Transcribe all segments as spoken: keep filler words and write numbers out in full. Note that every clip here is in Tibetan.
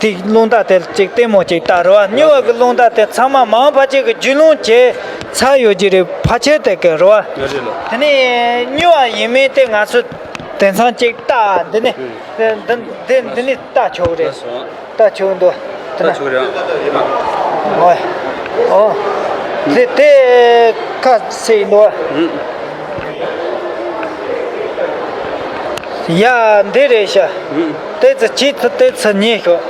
དེ་རླུང་རྟ་དེ་ཅིག་ལྟད་མོ་ཅིག་ལྟ་རེད་བ། སྨྱུག་བ་གི་རླུང་རྟ་དེ་ཚང་མ་མང་ཕལ་ཆེར་གི་རྒྱུས་ལོན་བྱས་ཚར་ཡོད་ཀྱི་རེད། ཕལ་ཆེར་དེ་གི་རེད་བ། ཡོད་རེད་ལོ། དེ་ནས་སྨྱུག་བ་ཡིན་མིན་དེ་ང་ཚོ་དེང་སང་ཅིག་ལྟ། འདི་ནས་འདི་འདི་འདི་ནས་ལྟ་ཆོག་རེད། ལྟ་ཆོག་འདུག་དེ་ན། ལྟ་ཆོག་རེད། ཨོ། ཨོ། དེ་དེ་ཁ་སེ་འདུག་ཡ། འདི་རེད་ཤག་དེ་ཚོ་ཅི་ཚོ་དེ་ཚོ་ཉེ་ཤོག་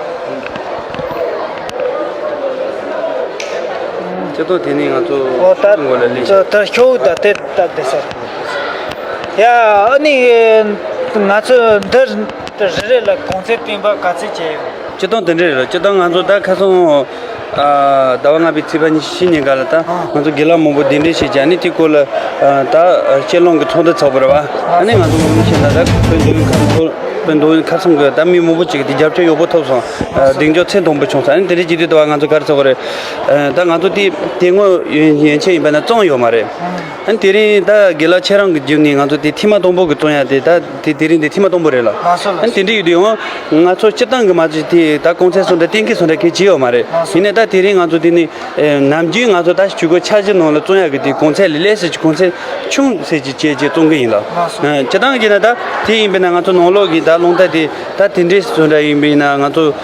སྤྱིར་བཏང་དེ་ནི་ང་ཚོ་ཨོ་ད་ངོ་ལ་ལས་ད་ཤོག་ད་དེ་ད་དེ་ས། ཡ་ཨ་ནི་ང་ཚོ་འདི་རེ་རེ་ལ་གོང་ཚད་བསྟན་པ་ག་ཚད་བྱས་ཡོད། སྤྱིར་བཏང་དེ་འདྲ་རེད། སྤྱིར་བཏང་ང་ཚོ་ད་ཁ་སང་ཟླ་བ་ལྔ་པའི་ཚེས་པ་ཉི་ཤུ་ཉིན་ག་ལ་ད་ང་ཚོ་དགེ་ལགས་མང་པོ་གདན་འདྲེན་བྱས་ཀྱང་ནི་དེའི་སྐོར་ལ་ད་སྤྱི་ལོང་གི་ཚོགས་འདུ་ཚོགས་པ་རེད་བ། ཨ་ནི་ང་ཚོ་ངོ་མ་བྱས་ན་ད་བོད་མདོ་དབུས་ཁམས་ཚོ་བོད་མདོ་དབུས་ཁམས་གསུམ་གི་ད་མི་མང་པོ་ཅིག་གི་རྒྱབ་སྐྱོར་ཡག་པོ་ཐོབ་སོང་། གདེང་འཇོག་ཚད་མཐོན་པོ་བྱུང་སོང་། ཨ་ནི་དེ་འདྲའི་བྱེད་དུས་ད་བ་ང་ཚོ་ག་རེ་ཚོགས་པ་རེད། ད་ང་ཚོ་དེ་དེ་སྔོན་ཡན་ཆད་ཡིན་པ་ན་བཙོང་ཡོད་མ་རེད། ཨ་ནི་དེ་རིང་ད་དགེ་ལགས་ཁྱེད་རང་གི་བརྒྱུད་ནས་ང་ཚོ་དེ་ཐེངས་མ་དང་པོ་གི་བཙོང་ཡ་དེ་ད་དེ་དེ་རིང་དེ་ཐེངས་མ་དང་པོ་རེད་ལ། ལགས་སོ་ཨ་ནི་ལགས་སོ། དེ་འདྲ་ཡོད་དུས་ཡང་ང་ཚོ་སྤྱིར་བཏང་གི་མ་གཞི་དེ་ད་གོང་ཚད་སོང་འདྲ་གཏན་འཁེལ་སོང་འདྲ་གལ་ཆེ་ཡོད་མ་རེད། ལགས་སོ། ཡིན་ནའི་ད་དེ་རིང་ང་ཚོ་དེ་ནི་ནམ་རྒྱུན་ང་ཚོ་ད་ཇུས་འགོད་འཆར་གཞི་ནང་ལ་བཙོང་ཡ་གི་དེ་གོང་ཚད་ལས་ལས་སུ་གོང་ཚད་ཆུང་ཟེར་གྱི་བྱས་རྗེས་བཙོང་གི་ཡིན་ལ། ལགས་སོ། སྤྱིར་བཏང་གི་ན་ད་དེ་ཡིན་པས་ན་ང་ཚོ་ནང་ལོགས་ཀྱི་ད་རླུང་རྟ་དེ་ད་དེ་འདྲའི་སོང་འདྲ་ཡིན་པས་ན་ང་ཚོ་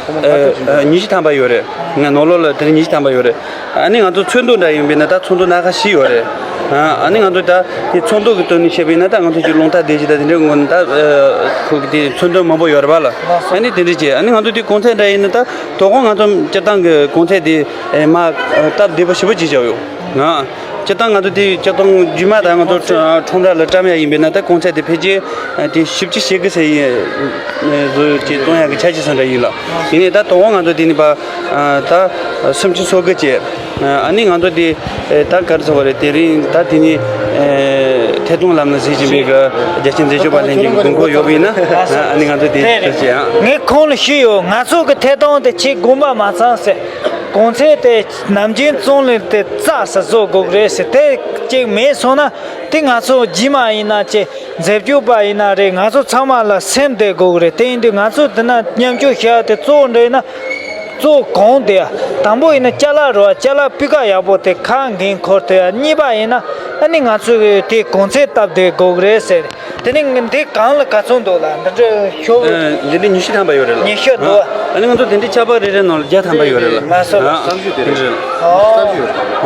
ཉི་ཤུ་ཐམ་པ་ཡོད་རེད། ང་ནང་ལོགས་ལ་དེ་རིང་ཉི་ཤུ་ཐམ་པ་ཡོད་རེད། ཨ་ནི་ང་ཚོ་ཚོན་མདོག་འདྲ་ཡིན་པས་ན་ད་ཚོན་མདོག་སྣ་ཁ་བཞི་ཡོད་རེད། ཨ་ནི་ང་ཚོ་ད་དེ་ཚོན་མདོག་གི་དོན་ནས་བཤད་པས་ན་ད་ང་ཚོ་ཀྱི་རླུང་རྟ་དེ་བཞི་ད་དེ་འདྲའི་སྔོན་ད་ཁོ་གི་དེ་ཚོན་མདོག་མང་པོ་ཡོད་རེད་པ་ལ། ཨ་ནི་དེ་འདྲ་བྱས་ཨ་ནི་ང་ཚོ་དེ་གོང་ཚད་འདྲ་ཡིན་ན་ད་དོ་དགོང་ང་ཚོ་སྤྱིར་བཏང་གི་གོང་ཚད་དེ་མ་སྟབས་བདེ་པོ་ཞེ་པོ་ཅིག་བྱས་ཡོད། སྤྱིར་བཏང་ང་ཚོ་དེ་སྤྱིར་བཏང་རྒྱུ་མ་ད་ང་ཚོ་ཁྲོམ་ར་ལ་བཀྲམ་ཡ་ཡིན་པས་ན་ད་གོང་ཚད་དེ་ཕལ་ཆེར་དེ་བཞི་བཅུ་ཞེ་དགུ་ཟེར་ཡིན་བཟོ་ཅིག་བཙོང་ཡ་གི་འཆར་གཞི་སོང་འདྲ་ཡིན་ལ། ཡིན་ནའི་ད་དོ་དགོང་ང་ཚོ་དེ་ནི་པ་ད་སུམ་ཅུ་སོ་དགུ་བྱས། ཨ་ནི་ང་ཚོ་དེ་ད་ག་རེ་ཟེར་བ་རེད། དེ་རིང་ད་དེ་ནི་ཐད་གཏོང་ལམ་ནས་གཟིགས་བཞིན་པའི་གི་རྒྱལ་ཆེན་མཛད་སྤྱོད་པ་ལྷན་རྒྱས་ཀྱི་དགོངས་སྐོར་ཡོད་པ་ཡིན་ན་ཨ་ནི་ང་ཚོ་དེ་དེ་རེད། བྱས་ཨ། ངས་ཁོང་ལ་ཞུས་ཡོད། ང་ཚོ་གི་ཐད་གཏོང་དེ་ཆེས་དགོངས་པ་མ་ཚང་ཟེར། གོང་ཚད་དེ་ནམ་རྒྱུན་བཙོང་ལེན་དེ་རྩ་ས་བཟོ་དགོས་རེད་ཟེར། དེ་གཅིག་མེད་སོང་ན་དེ་ང་ཚོ་རྗེས་མ་ཡིན་ན་ཅེ་མཛད་སྤྱོད་པ་ཡིན་ན་རེད། ང་ཚོ་ཚང་མ་ལ་སེམས་བདེ་དགོས་རེད། དེ་ཡིན་དུས་ང་ཚོ་དེ་ན་མཉམ་སྤྱོད་བྱ་དེ་གཙོ་བོ་འདྲ་ཡིན་ན་གཙོ་བོ་གོང་དེ་དང་པོ་ཡིན་ན་ཅ་ལག་རེད་བ། ཅ་ལག་སྤུས་ཀ་ཡག་པོ་དེ་ཁ་འགན་འཁུར་ཐུབ་ཡ། གཉིས་པ་ཡིན་ན་ཨ་ནི་ང་ཚོ་གི་དེ་གོང་ཚད་སྟབས་བདེ་དགོས་རེད་ཟེར། དེ་ནི་འདི་གང་ལ་ག་ཚོད་འདུག་ལ། འདི་འདྲ་ཤོག་ཨ། འདི་འདྲ་ཉི་ཤུ་ཐམ་པ་ཡོད་རེད་ལ། ཉི་ཤུ་འདུག་ཨ། ཨ་ནི་ང་ཚོ་དེ་འདྲའི་ཆར་པ་རེ་རེ་ནང་ལ་བརྒྱ་ཐམ་པ་ཡོད་རེད་ལ། ལགས་སོ་ལགས་སོ། ཨ། དེ་འདྲ་རེད། ཨོ་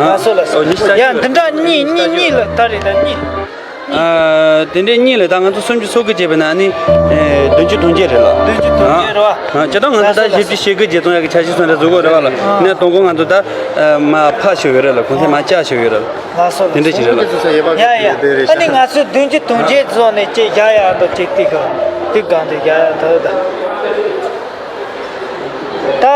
ལགས་སོ་ལགས་སོ། ཨོ་ཉི་ཤུ་ཐམ་པ་ཡོད་རེད། ཡ་འདི་འདྲ་གཉིས་གཉིས་གཉིས་ལ་ད་རེད་ད་གཉིས། ཨ། དེ་འདྲའི་གཉིས་ལ་ད་ང་ཚོ་སུམ་ཅུ་སོ་དགུ་བྱས་པ་ན་ཨ་ནི་བདུན་ཅུ་དོན་བརྒྱད་རེད་ལ། བདུན་ཅུ་དོན་བརྒྱད་རེད་བ། ཨ། སྤྱིར་བཏང་ང་ཚོ་ད་ལགས་སོ་བཞི་བཅུ་ཞེ་དགུ་བརྒྱད་ཙམ་ཡག་གི་འཆར་གཞི་སོང་རེད་བཟོ་དགོས་རེད་བ་ལ། ཨ་ནས་དང་པོ་ང་ཚོ་ད་མར་ཕབ་ཞིག་ཡོད་རེད་ལ། གོང་ཚད་མར་བཅག་ཞིག་ཡོད་རེད་ལ། ལགས་སོ། དེ་འདྲ་ཞིག་རེད་ལ། ཡ་ཡ། ཨ་ནི་ང་ཚོས་བདུན་ཅུ་དོན་བརྒྱད་བཟོས་ནས་ཅིག་བཞག་ཡག་འདུག་ཅིག་ཏིག་ག་ཏིག་གང་དུ་བཞག་ཡག་འདུག་ད། ད་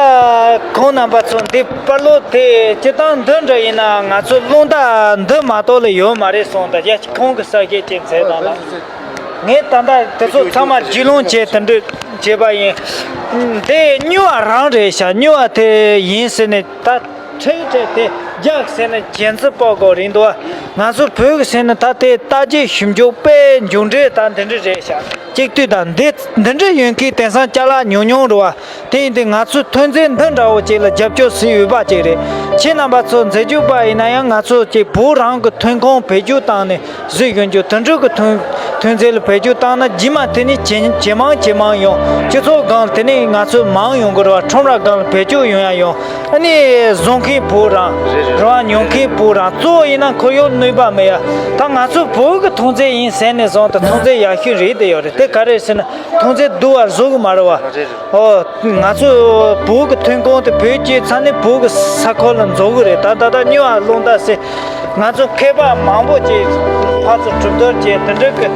ཁོང་རྣམ་པ་ཚོ་འདི་པར་ལོག་དེ་སྤྱིར་བཏང་འདི་འདྲ་ཡིན་ན་ང་ཚོ་རླུང་རྟ་འདི་མ་གཏོགས་ལ་ཡོད་མ་རེད་གསུངས། ད་ཡ་ཁོང་གི་གསར་བཤད་ཅིག་མཛད་དང་ལ། ངས་ད་ལྟ་དེ་ཚོ་ཚང་མ་རྒྱུས་ལོན་བྱས་དེ་འདྲ་བྱས་པ་ཡིན། འདི་སྨྱུག་བ་རང་རེད་ཤག་སྨྱུག་བ་དེ་ཡིན་ཟེར་ནས་ད། ཁྲིག་ཁྲིག་དེ་རྒྱག་ཟེར་ན་གྱེན་ཚུར་སྤོ་དགོས་རེད་འདུག་ང་ཚོ་བོད་ཀྱི་ཟེར་ན་ད་དེ་ལྟ་རྒྱས་ཞིབ་འཇུག་དཔེ་མཇུག་འབྲས་ད་འདི་འདྲ་རེད་ཤག་གཅིག་ལྟོས་དང་། འདི་འདི་འདྲ་ཡོད་མཁན་དེང་སང་ཅ་ལག་ཉུང་ཉུང་རེད་བ། དེ་ཡིན་དུས་ང་ཚོས་ཐོན་རྫས་འདི་འདྲ་བོ་ཅིག་ལ་རྒྱབ་སྐྱོར་བྱེད་འོས་པ་ཅིག་རེད། ཁྱེད་རྣམ་པ་ཚོ་མཛེས་སྤྱོད་པ་ཡིན་ན་ཡང་ང་ཚོ་ཅིག་བོད་རང་གི་ཐོན་ཁུངས་བེད་སྤྱོད་བཏང་ནས། གཟིགས་ཡོང་རྒྱུ་དེ་འདྲ་གི་ཐོན་ཐོན་རྫས་ལ་བེད་སྤྱོད་བཏང་ན་རྗེས་མ་དེ་ནི་ཇེ་ཇེ་མང་ཇེ་མང་ཡོང་། སྤྱི་ཚོགས་སྒང་དེ་ནི་ང་ཚོ་མང་ཡོང་གི་རེད་བ། ཁྲོམ་ར་སྒང་ལ་བེད་སྤྱོད་ཡོང་ཡ་ཡོང་། ཨ་ནི་བཟོ་མཁན་བོད་རང་རེད་བ། ཉོ་མཁན་བོད་རང་། གཙོ་བོ་ཡིན་ན་ཁོར་ཡུག་གནོད་པ་མེད་ཡ། ད་ང་ཚོ་བོད་ཀྱི་ཐོན་རྫས་ཡིན་ཟེར་ནས་བཟུང་དུ་ཐོན་རྫས་ཡག་ཤོས་རེད་དེ་ཡོད་རེད། དེ་ག་རེ་ཟེར་ན་ཐོན་རྫས་སྡུག་པ་བཟོ་གི་མ་རེད་བ། ཨོ། ང་ཚོ་བོད་ཀྱི་ཐོན་ཁུངས་དེ་བེད་སྤྱོད་ཚར་ནས་བོད་ཀྱི་ས་ཁུལ་ལ་འཛུལ་གི་རེད། ད་ད་ལྟ་སྨྱུག་བ་རླུང་རྟ་ཟེར། ང་ཚོ་མཁས་པ་མང་པོ་ཅིག་ཕར་ཚུར་གྲོས་བསྡུར་བྱས་དེ་འདྲ་གི་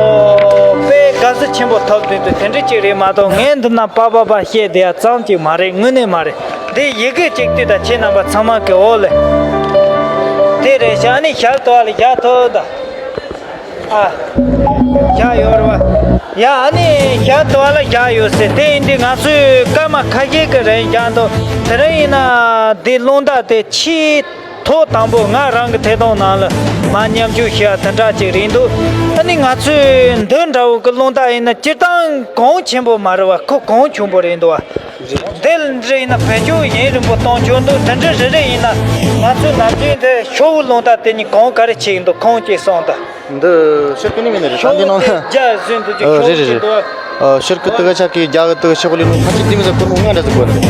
ཨོ་དཔེ་དགའ་བསུ་ཆེན་པོ་ཐོབ་དུས་དེ་དེ་འདྲ་ཅིག་རེད་མ་གཏོགས། ངས་འདི་ན་པ་པ་པ་བཤད་བསྡད་ཡ་ཙམ་ཅིག་མ་རེད། དངོས་གནས་མ་རེད། འདི་ཡི་གེ་ཅིག་ལྟོས་དང་། ཁྱེད་རྣམ་པ་ཚང་མ་གི་འོག་ལ་དེ་རེད་ཤག་ཨ་ནི་ཞལ་དུ་བ་ལ་བཞག་ཐུབ་ད། ཨ། བཞག་ཡོད་རེད་བ། ཡ་ཨ་ནི་ཞལ་དུ་བ་ལ་བཞག་ཡོད་ཟེར། དེ་ཡིན་དུས་ང་ཚོས་སྐར་མ་ཁ་ཤས་ཀྱི་རིང་བཞག་འདུག་དེ་རིང་ཡིན་ན་འདི་རླུང་རྟ་དེ་ཕྱིས་ ཐོག་དང་པོ་ང་རང་གི་ཐད་གཏོང་ནང་ལ་མ་མཉམ་ཞུགས་བྱས་པ་དེ་འདྲ་ཅིག་རེད་འདུག་ཨ་ནི་ང་ཚོའི་འདི་འདྲ་བོ་གི་རླུང་རྟ་ཡིན་ན་སྤྱིར་བཏང་གོང་ཆེན་པོ་མ་རེད་བ། ཁོ་གོང་ཆུང་པོ་རེད་འདུག་བ། འདི་འདྲ་ཡིན་ན་བེད་སྤྱོད་ཡིན་རིང་པོ་གཏོང་ཆོག་འདུག་དེ་འདྲ་རེ་རེ་ཡིན་ན་ང་ཚོའི་ནམ་རྒྱུན་འདི་ཤོག་བུ་རླུང་རྟ་དེ་གཉིས་གོང་ག་རེ་ཆེ་ཡིན་འདུག་ཁོང་ཅིག་གསུངས་དང་། འདི་ཤར་ཁུལ་ནས་མིན་ནི་རེད། ཤོག་ད་འདི་ནང་ལ་རྒྱ་བཟོས་འདུག་ཅིག་ཨ་ཤོག་རེད་རེད་ཅིག་རེད། འདུག་ཨ་ཤར་ཁུལ་དུ་ག་ཆ་གི་རྒྱ་གི་དུ་ཤོག་ལི་ནང་ཕལ་ཆེར་འདི་མི་ཟ་སྒོར་མོ་ལྔ་འདྲ་ཟིག་དགོས་རེད།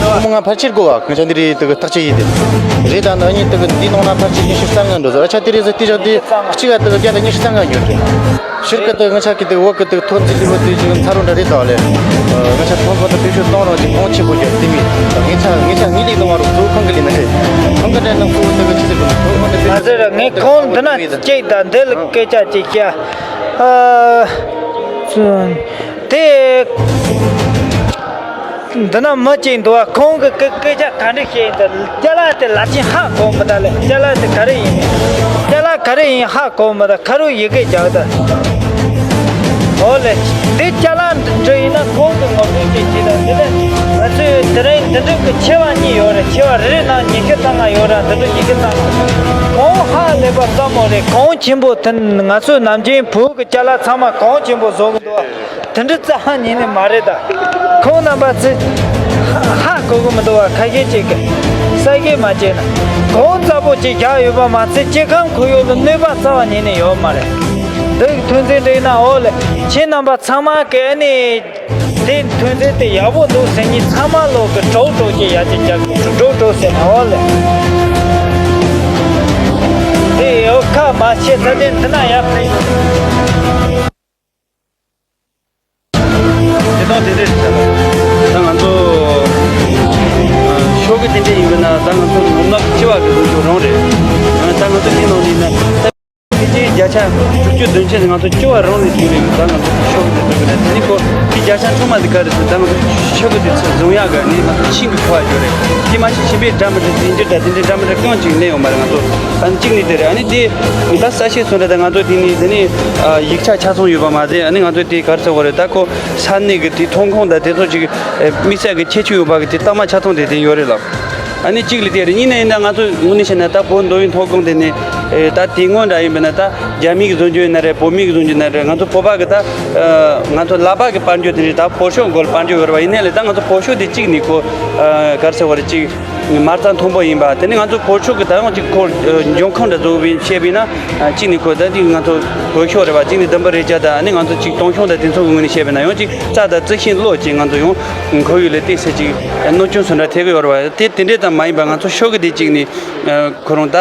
སྒོར་མོ་ལྔ་ཕལ་ཆེར་དགོས་བ། ང་ཆ་འདི་རེད་དུ་ཐག་ཆོད་ཡིན་དེ། རེད་ད་ནི་ཨ་ནི་དུ་འདི་ནང་ན་ཕལ་ཆེར་ཉི་ཤུ་རྩ་ལྔ་འགྲོ་ཟིག་ཨ་ཆ་དེ་རེད་ཟིག་དེ་ཞག་དེ་གཅིག་ག་དུ་བརྒྱ་དང་ཉི་ཤུ་རྩ་ལྔ་ཡོད་རེད། ཤར་ཁུལ་དུ་ང་ཆ་གི་དུ་འོག་གི་དུ་ཐོན་ཟིག་ལི་བོ་དུ་ཅིག་ཚ་རུ་འདྲ་རེད་ད་ལེ། ང་ཆ་ཐོན་ཁོ་ད་དུ་ཤོད་གཏོང་རོགས་ཀྱི་གོང་ཆེ་པོ་ཡོད་དེ་མིན། ངེད་ཆ་ངེད་ཆ་ངེད་ལས་གཏོང་བ་རུ་གཙོ་ཁང་གི་ལས་ན་རེད། ཁང་གི་འདྲ་ནང་གཙོ་བོ་དུ་གི་ཆི་ཟིག་གི་ཐོན་ཁོ་ད་དུ་ཨ་ཟེར་ངས་ཁོང་འདི་ན་ཅིག་དང་འདི་ལ་སྐད་ཆ་ཅིག་བཤད། ཨ། དེ། འདི་ན་མི་གཅིག་འདུག་བ། ཁོང་གི་སྐད་སྐད་ཆ་ག་འདྲ་བཤད་ཡིན་ད། ཅ་ལག་དེ་ལ་ཅིག་ཧ་གོ་མི་ད་ལེ། ཅ་ལག་དེ་ག་རེ་ཡིན། ཅ་ལག་ག་རེ་ཡིན་ཧ་གོ་མི་ད། ཁ་རུ་ཡི་གེ་རྒྱག་ད། ཨོ་ལེ། དེ་ཅ་ལག་འདི་འདྲ་ཡིན་ན་ཁོང་གི་ངོ་སྤྲོད་ཅིག་བྱེད་ད། དེ་ལས་ང་ཚོས་དེ་རིང་འདི་འདྲ་གི་ཆེ་བ་གཉིས་ཡོད་རེད། ཆེ་བ་རེ་རེ་ནང་ཉི་ཤུ་ཙམ་ཡོད་ར། འདི་འདྲ་ཉི་ཤུ་ཙམ། གོང་ཧ་ལས་པ་ཙམ་མོ་རེད། གོང་ཆེན་པོ་དེ་ང་ཚོས་ནམ་རྒྱུན་བོད་ཀྱི་ཅ་ལག་ཚང་མ་གོང་ཆེན་པོ་བཟོ་གི་འདུག་བ། དེ་འདྲ་རྩ་བ་ཉིད་ནས་མ་རེད་ད། ཁོང་རྣམ་པ་ཚོས་ཧ་གོ་གི་མི་འདུག་བ། ཁ་ཤས་ཅིག་གིས་གསལ་ཁ་མ་བྱས་ན། གོང་ཙམ་པོ་ཅིག་བཞག་ཡོད་པ་མ་ཚད་སྐྱེ་ཁམས་ཁོར་ཡུག་ལ་གནོད་པ་རྩ་བ་ཉིད་ནས་ཡོད་མ་རེད། འདི་ཐོན་རྫས་འདྲ་ཡིན་ན་ཨོ་ལེ། ཁྱེད་རྣམ་པ་ཚང་མ་གིས་ཨ་ནི་དེ་ཐོན་རྫས་དེ་ཡག་པོ་འདུག་ཟེར་མཁན་ཚང་མ་ལོག་གི་གྲོགས་གྲོགས་ཀྱི་ཡ་གཅིག་རྒྱག་གི་གྲོགས་གྲོགས་ཟེར་ན་ཨོ་ལེ། དེ་ཡོད་ཁ་མ་ཤེས་ཚ་དེ་འདི་ན་ཡག་ཕན། དེ་དང་དེ་འདྲས་ད་ང་ཚོ་ཤོག་གི་དེ་འདྲས་ཡིན་པ་ན་ད་ང་ཚོ་ནོར་ནག་སྤྱི་བ་གི་བཟོ་རྒྱུ་རང་རེད། ད་ང་ཚོ་དེ་ནང་ནས་ན་ད་དེ་རྒྱལ་ཆ་དྲུག་ཅུ་བདུན་ཅུ་ང་ཚོ་སྤྱི་བ་རང་ལས་བྱུང་རེད། ད་ང་ཚོ་ཤོག་གི་དེ་བཟོ་གི་ན་དེ་ནི་ཁོ་དེ་རྒྱལ་ཆ་ཆུང་མ་དེ་ག་རེད་ཟེར། ད་ང་ཚོ་ཤོག་གི་དེ་ཚོ་བཟུང་ཡག་གི་ནི་ང་ཚོ་ཤིང་གི་ཁོ་བ་ཡོད་རེད། དེ་མ་གཞི་ཤིང་པའི་འདྲ་མི་འདྲ་རྫས་འགྱུར་དང་དེ་འདྲའི་འདྲ་མི་འདྲ་རྐང་གཅིག་ལེན་ཡོང་མ་རེད། ང་ཚོ་ཨ་ནི་གཅིག་ནི་དེ་རེད། ཨ་ནི་དེ་ད་ས་ཤེས་སོང་རེད། ད་ང་ཚོ་དེ་ནི་དེ་ནི་ཡིག་ཆ་ཆ་ཚང་ཡོད་པ་མ་ཟད། ཨ་ནི་ང་ཚོ་དེ་ག་རེ་ཟེར་དགོས་རེད། ད་ཁོ་ས་གནས་ཀྱི་དེ་ཐོན་ཁུངས་དང་དེ་ཚོ་ཅིག་དམིགས་བསལ་གྱི་ཁྱད་ཆོས་ཡོད་པ་གི་དེ་རྟགས་མ་ཆ་ཚང་དེ་དེ་ཡོད་རེད་ལ། ཨ་ནི་གཅིག་ལ་དེ་རེད། གཉིས་ནས་ཡིན་ན་ང་ཚོ་དངོས་གནས་བཤད་ན་ད་བོད་མདོ་དབུས་ཐོན་ཁུངས་དེ་ནི་ད་དེ་སྔོན་འདྲ་ཡིན་པ་ན་ད་རྒྱ་མི་གི་བཟོ་རྒྱུ་ཡིན་ན་རེད། བོད་མི་གི་བཟོ་རྒྱུ་ཡིན་ན་རེད། ང་ཚོ་བོད་པ་གི་ད་ང་ཚོ་ལག་པ་གི་དཔལ་འབྱོར་དེ་རེད། ད་བོད་ཤོག་སྒོར་དཔལ་འབྱོར་ཡོད་རེད་བ། ཡིན་ནའི་ལས་ད་ང་ཚོ་བོད་ཤོག་དེ་གཅིག་ནི་ཁོ་ག་རེ་ཟེར་བ་རེད། གཅིག་མ་རྩ་མཐོན་པོ་ཡིན་པ། དེ་ནི་ང་ཚོ་བོད་ཤོག་གི་ད་ཡང་གཅིག་ཁོ་འབྱུང་ཁུངས་འདྲ་བཟོ་བའི་བཤད་པས་ན་གཅིག་ནི་ཁོ་ད་དེ་ང་ཚོ་བོད་ཤོག་རེད་བ། གཅིག་ནི་ལྡུམ་ར་རེ་ཅ་དང་། ཨ་ནི་ང་ཚོ་གཅིག་སྟོང་ཤོག་དང་དེ་ཚོ་གི་ངོས་ནས་བཤད་པས་ན་ཡང་གཅིག་རྩ་དང་རྩི་ཤིང་བློ་གཅིག་ང་ཚོ་ཡང་ཁོར་ཡུག་ལ་ཏོག་ཙམ་གཅིག་གནོད་སྐྱོན་སོགས་འདྲ་ཐེབས་ཀྱི་ཡོད་རེད་བ། དེ་དེ་འདྲས་ཙམ་མ་ཡིན་པ་ང་ཚོ་ཤོག་གི་དེ་གཅིག་ནི་ཁོ་རང་ད་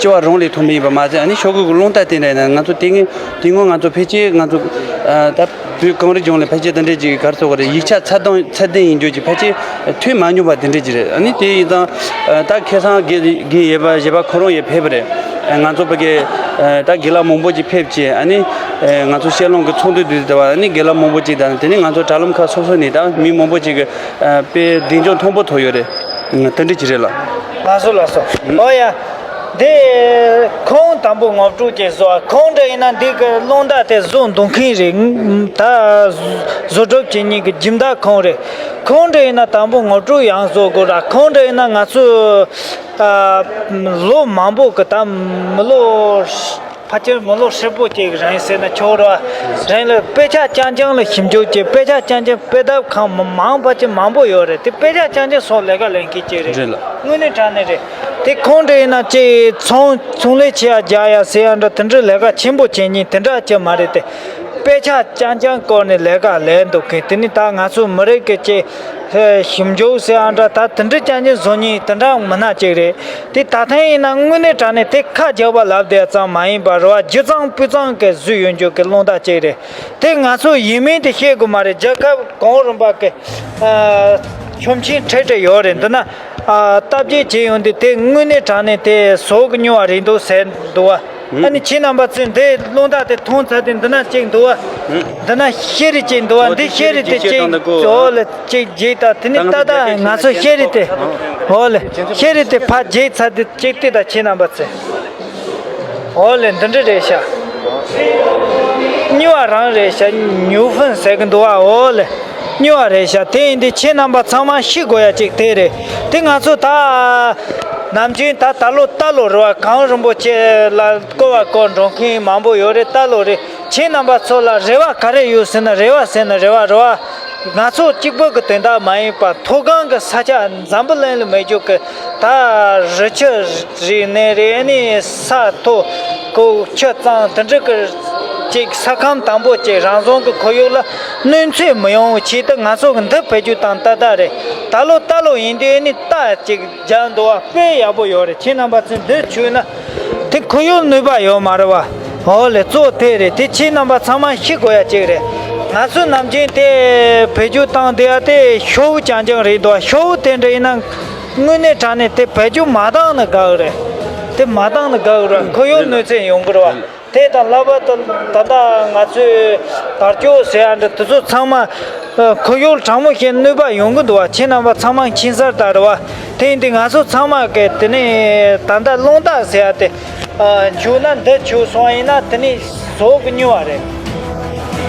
སྤྱི་བ་རང་ལས་ཐོན་པ་ཡིན་པ་མ་ཟད། ཨ་ནི་ཤོག་གི་རླུང་རྟ་དེ་འདྲ་ཡིན་ན་ང་ཚོ་དེ་སྔོན་དེ་སྔོན་ང་ཚོ་ཕལ་ཆེར་ང་ཚོ་ད་བོད་གངས་རི་ལྗོངས་ལ་ཕལ་ཆེར་དེ་འདྲས་ཀྱི་ག་རེ་ཟེར་དགོས་རེད། ཡིག་ཆ་ཚད་ལྡན་ཚད་ལྡན་ཡིན་རྒྱུ་ཅིག་ཕལ་ཆེར་ཐོན་མ་མྱོང་པ་དེ་འདྲས་ཅིག་རེད། ཨ་ནི་དེ་ཡིན་ཙང་ད་ཁ་སང་དགེ་དགེ་ཡེ་པ་ཞེས་པ་ཁོ་རང་ཡང་ཕེབས་པ་རེད། ང་ཚོ་ཕ་གི་ད་དགེ་ལགས་མང་པོ་ཅིག་ཕེབས་བྱས། ཨ་ནི་ང་ཚོ་ཤེས་ལོང་གི་ཚོགས་འདུ་དུས་དེ་བ། ཨ་ནི་དགེ་ལགས་མང་པོ་ཅིག་དང་དེ་ནི་ང་ཚོ་དྲ་ལམ་ཁག་སོ་སོ་ནས་ད་མི་མང་པོ་ཅིག་གི་དཔེ་གདེང་འཇོག་མཐོན་པོ་ཐོབ་ཡོད་རེད། དེ་འདྲ་ཅིག་རེད་ལ། ལགས་སོ་ལགས་སོ། ཨོ་ཡ། འདི་ཁོང་དང་པོ་ངོ་སྤྲོད་ཅིག་བཟོ། ཁོང་འདྲ་ཡིན་ན་འདི་གི་རླུང་རྟ་དེ་བཟོ་འདུག་མཁན་རེད། ད་བཟོ་སྒྲུབ་བྱེད་མཁན་གྱི་སྦྱིན་བདག་ཁོང་རེད། ཁོང་འདྲ་ཡིན་ན་དང་པོ་ངོ་སྤྲོད་ཡང་བཟོ་དགོས་ར། ཁོང་འདྲ་ཡིན་ན་ང་ཚོ་ད་ལོ་མང་པོ་གི་ད་མི་ལོ་ཕལ་ཆེར་མི་ལོ་ཧྲིལ་པོ་ཅིག་རིང་ཟེར་ན་ཆོག་ར། རིང་ལ་དཔེ་ཆ་རྐྱང་རྐྱང་ལ་ཞིབ་འཇུག་བྱས། དཔེ་ཆ་རྐྱང་རྐྱང་དཔེ་དེབ་ཁང་མང་ཕལ་ཆེར་མང་པོ་ཡོད་རེད། དེ་དཔེ་ཆ་རྐྱང་རྐྱང་སོགས་ལས་ཀ་ལས་མཁན་ཅིག་རེད། རེད་ལ། དངོས་གནས་དྲང་གནས་རེད། དེ་ཁོང་འདྲ་ཡིན་ན་ཅིག་ཚོང་ཚོང་ལས་བྱེད་ཡ་རྒྱག་ཡ་ཟེར་ཡ་འདྲ་དེ་འདྲ་ལས་ཀ་ཆེན་པོ་བྱེད་མཁན་དེ་འདྲ་ཅིག་མ་རེད་དེ། དཔེ་ཆ་རྐྱང་རྐྱང་བསྐུར་ནས་ལས་ཀ་ལས་འདུག་མཁན། དེ་ནི་ད་ང་ཚོ་མི་རིགས་ཀྱི་ཅིག་ཞིབ་འཇུག་ཟེར་ཡ་འདྲ་ད་དེ་འདྲ་རྐྱང་རྐྱང་བཟོ་མཁན་དེ་འདྲ་མི་སྣ་ཅིག་རེད། དེ་ད་ཐེངས་ཡིན་ན་དངོས་གནས་དྲང་གནས་དེ་ཁ་རྒྱག་པ་ལབ་བསྡད་ཙམ་མ་ཡིན་པར་རེད་བ། རྒྱུ་གཙང་སྤུས་གཙང་གི་བཟོས་ཡོང་རྒྱུ་གི་རླུང་རྟ་ཅིག་རེད། དེ་ང་ཚོ་ཡིན་མིན་དེ་བཤད་དགོས་མ་རེད། རྒྱལ་ཁབ་གོང་རིམ་པ་གི་ཨ་ཁྱོན་ཆེན་ཁྲལ་ཁྲལ་ཡོད་རེད། འདི་ན་ཨ་སྟབས་བདེ་བྱས་ཡོང་དུས་དེ་དངོས་གནས་དྲང་གནས་དེ་བཟོ་གི་མྱོང་བ་རེད་འདུག་ཟེར་འདུག་བ། ཨ་ནི་ཁྱེད་རྣམ་པ་ཚོས་འདི་རླུང་རྟ་དེ་མཐོང་ཚར་དུས་འདི་ན་གཅིག་འདུག་བ། འདི་ན་ཤེལ་རི་གཅིག་འདུག་བ། འདི་ཤེལ་རི་དེ་གཅིག་ཨོ་ལ་གཅིག་བརྗེས་ད། དེ་ནི་ད་ལྟ་ང་ཚོ་ཤེལ་རི་དེ་ཨོ་ལ་ཤེལ་རི་དེ་ཕར་བརྗེས་ཚར་དུས་གཅིག་ལྟོས་ད་ཁྱེད་རྣམ་པ་ཚོས། ཨོ་ལེ། འདི་འདྲ་རེད་ཤག་རྙིང་བ་རང་རེད་ཤག་ཉུ་ཧྥུན་ཟེར་གི་འདུག་བ། ཨོ་ལེ། རྙིང་བ་རེད་ཤག་དེ་ཡིན་དུས་ཁྱེད་རྣམ་པ་ཚང་མ་ཤེས་དགོས་ཡ་གཅིག་དེ་རེད། དེ་ང་ཚོ་ད་ ནམ་རྒྱུན་ད་ད་ལོ་ད་ལོ་རེད་བ། གངས་རིན་པོ་ཆེ་ལ་སྐོར་བ་སྐོར་འགྲོ་མཁན་མང་པོ་ཡོད་རེད། ད་ལོ་རེད། ཁྱེད་རྣམ་པ་ཚོ་ལ་རེ་བ་ག་རེ་ཡོད་ཟེར་ན། རེ་བ་ཟེར་ན་རེ་བ་རེད་བ། ང་ཚོ་གཅིག་པུ་གི་དོན་དག་མ་ཡིན་པ། མཐོ་སྒང་གི་ས་ཆ། འཛམ་བུ་གླིང་ལ་མེད་རྒྱུ་གི་ད་རི་ཆུ་རིག་གནས་རེད། ཨ་ནི་ས་མཐོ་གོ་ཆུ་གཙང་དེ་འདྲ་གི་ཅིག་ས་ཁམས་དྭངས་པོ་ཅིག་རང་བྱུང་གི་ཁོར་ཡུག་ལ་གནོད་འཚེ་མི་ཡོང་བའི་ཆེད་དུ་ང་ཚོ་གི་འདི་བེད་སྤྱོད་བཏང་ཏག་ཏག་རེད། ད་ལོ་ད་ལོ་ཡིན་དུས་ཨ་ནི་རྟ་ཅིག་རྒྱག་འདུག་བ། དཔེ་ཡག་པོ་ཡོད་རེད། ཁྱེད་རྣམ་པ་ཚོས་འདི་བྱུས་ན་དེ་ཁོར་ཡུག་གནོད་པ་ཡོད་མ་རེད་བ། འོ་ལེ། གཙོ་དེ་རེད། དེ་ཁྱེད་རྣམ་པ་ཚང་མ་ཤེས་དགོས་ཡ་ཅིག་རེད། ང་ཚོས་ནམ་རྒྱུན་དེ་བེད་སྤྱོད་བཏང་བསྡད་ཡ་དེ་ཤོག་བུ་རྐྱང་རྐྱང་རེད་འདུག་བ། ཤོག་བུ་དེ་འདྲ་ཡིན་ན་དངོས་གནས་དྲང་གནས་དེ་བེད་སྤྱོད་མ་བཏང་ན་དགའ་གི་རེད། དེ་མ་བཏང་ན་དགའ་གི་རེད། ཁོར་ཡུག་གནོད་འཚེ་ཡོང་གི་རེད་བ། དེ་དང་ལྷག་པར་དུ་ད་ལྟ་ང་ཚོས་དར་ལྕོག་ཟེར་ཡ་འདྲ་དེ་ཚོ་ཚང་མ་ཨ་ཁོར་ཡུག་དྲང་མོ་བཤད་ན་གནོད་པ་ཡོང་གི་འདུག་བ། ཁྱེད་རྣམ་པ་ཚང་མ་མཁྱེན་གསལ་ལྟར་རེད་བ། དེ་ཡིན་དུས་ང་ཚོ་ཚང་མ་གིས་དེ་ནས་ད་ལྟ་རླུང་རྟ་ཟེར་ཡ་དེ་ཨ་བྱུགས་ན། འདི་བྱུགས་སོང་བ་ཡིན་ན་དེ་ནས་ཟོག་གི་སྨྱོ་བ་རེད།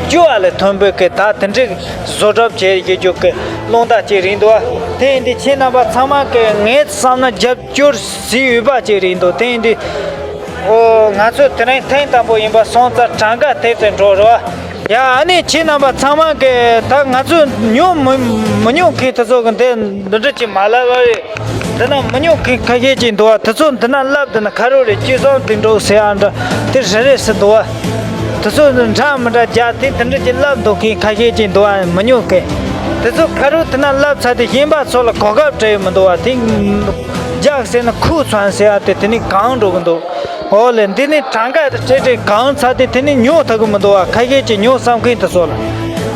སྐྱུར་བ་ལས་ཐོན་པའི་གི་ད་དེ་འདྲའི་བཟོ་གྲྭ་བྱས་ཡོད་རྒྱུ་གི་རླུང་རྟ་ཅིག་རེད་འདུག་བ། དེ་ཡིན་དུས་ཁྱེད་རྣམ་པ་ཚང་མ་གིས་ངས་བསམ་ན་རྒྱབ་སྐྱོར་བྱེད་འོས་པ་ཅིག་རེད་འདུག་དེ་ཡིན་དུས། ཨོ། ང་ཚོ་དེ་རིང་ཐེངས་དང་པོ་ཡིན་པ་སོང་ཙང་གྲངས་ཀ་དེབ་དེ་འགྲོ་རོགས། ཡ། ཨ་ནི་ཁྱེད་རྣམ་པ་ཚང་མ་གིས་ད་ང་ཚོ་ཉོ་མི་མི་ཉོ་མཁན་དེ་ཚོ་གི་འདི་འདི་འདྲ་ཅིག་མ་ལབ་རེད། འདི་ན་མི་ཉོ་མཁན་ཁ་ཤས་ཅིག་འདུག་བ། དེ་ཚོ་འདི་ན་ལབ་འདི་ན་ཁ་རོག་རེད། ཅི་བསམ་དེ་འགྲོ་ཟེར་ཡ་འདྲ་དེ་རེ་རེ་ཟེར་འདུག་བ། དེ་ཚོ་འདྲ་མི་འདྲ་རྒྱག་དེ་དེ་འདྲ་ཅིག་ལབ་འདུག་མཁན་ཁ་ཤས་ཅིག་འདུག་བ། མི་ཉོ་མཁན་དེ་ཚོ་ཁ་རོག་དེ་ན་ལབ་ཚར་དུས་གཞན་པ་ཚོ་ལ་གོ་སྐབས་སྤྲད་ཡོད་མི་འདུག་བ། དེ་རྒྱག་ཟེར་ན་ཁུག་ཚང་ཟེར་ཡ་དེ་དེ་ནི་གང་འགྲོ་གི་འདུག་འོ་ལེ། འདི་ནི་གྲངས་ཀ་དེ་སྤྲད་སྤྲད་གང་ཚར་དེ་དེ་ནི་ཉོ་ཐུབ་གི་མི་འདུག་བ། ཁ་ཤས་ཀྱིས་ཉོ་བསམ་མཁན་དེ་ཚོ་ལ།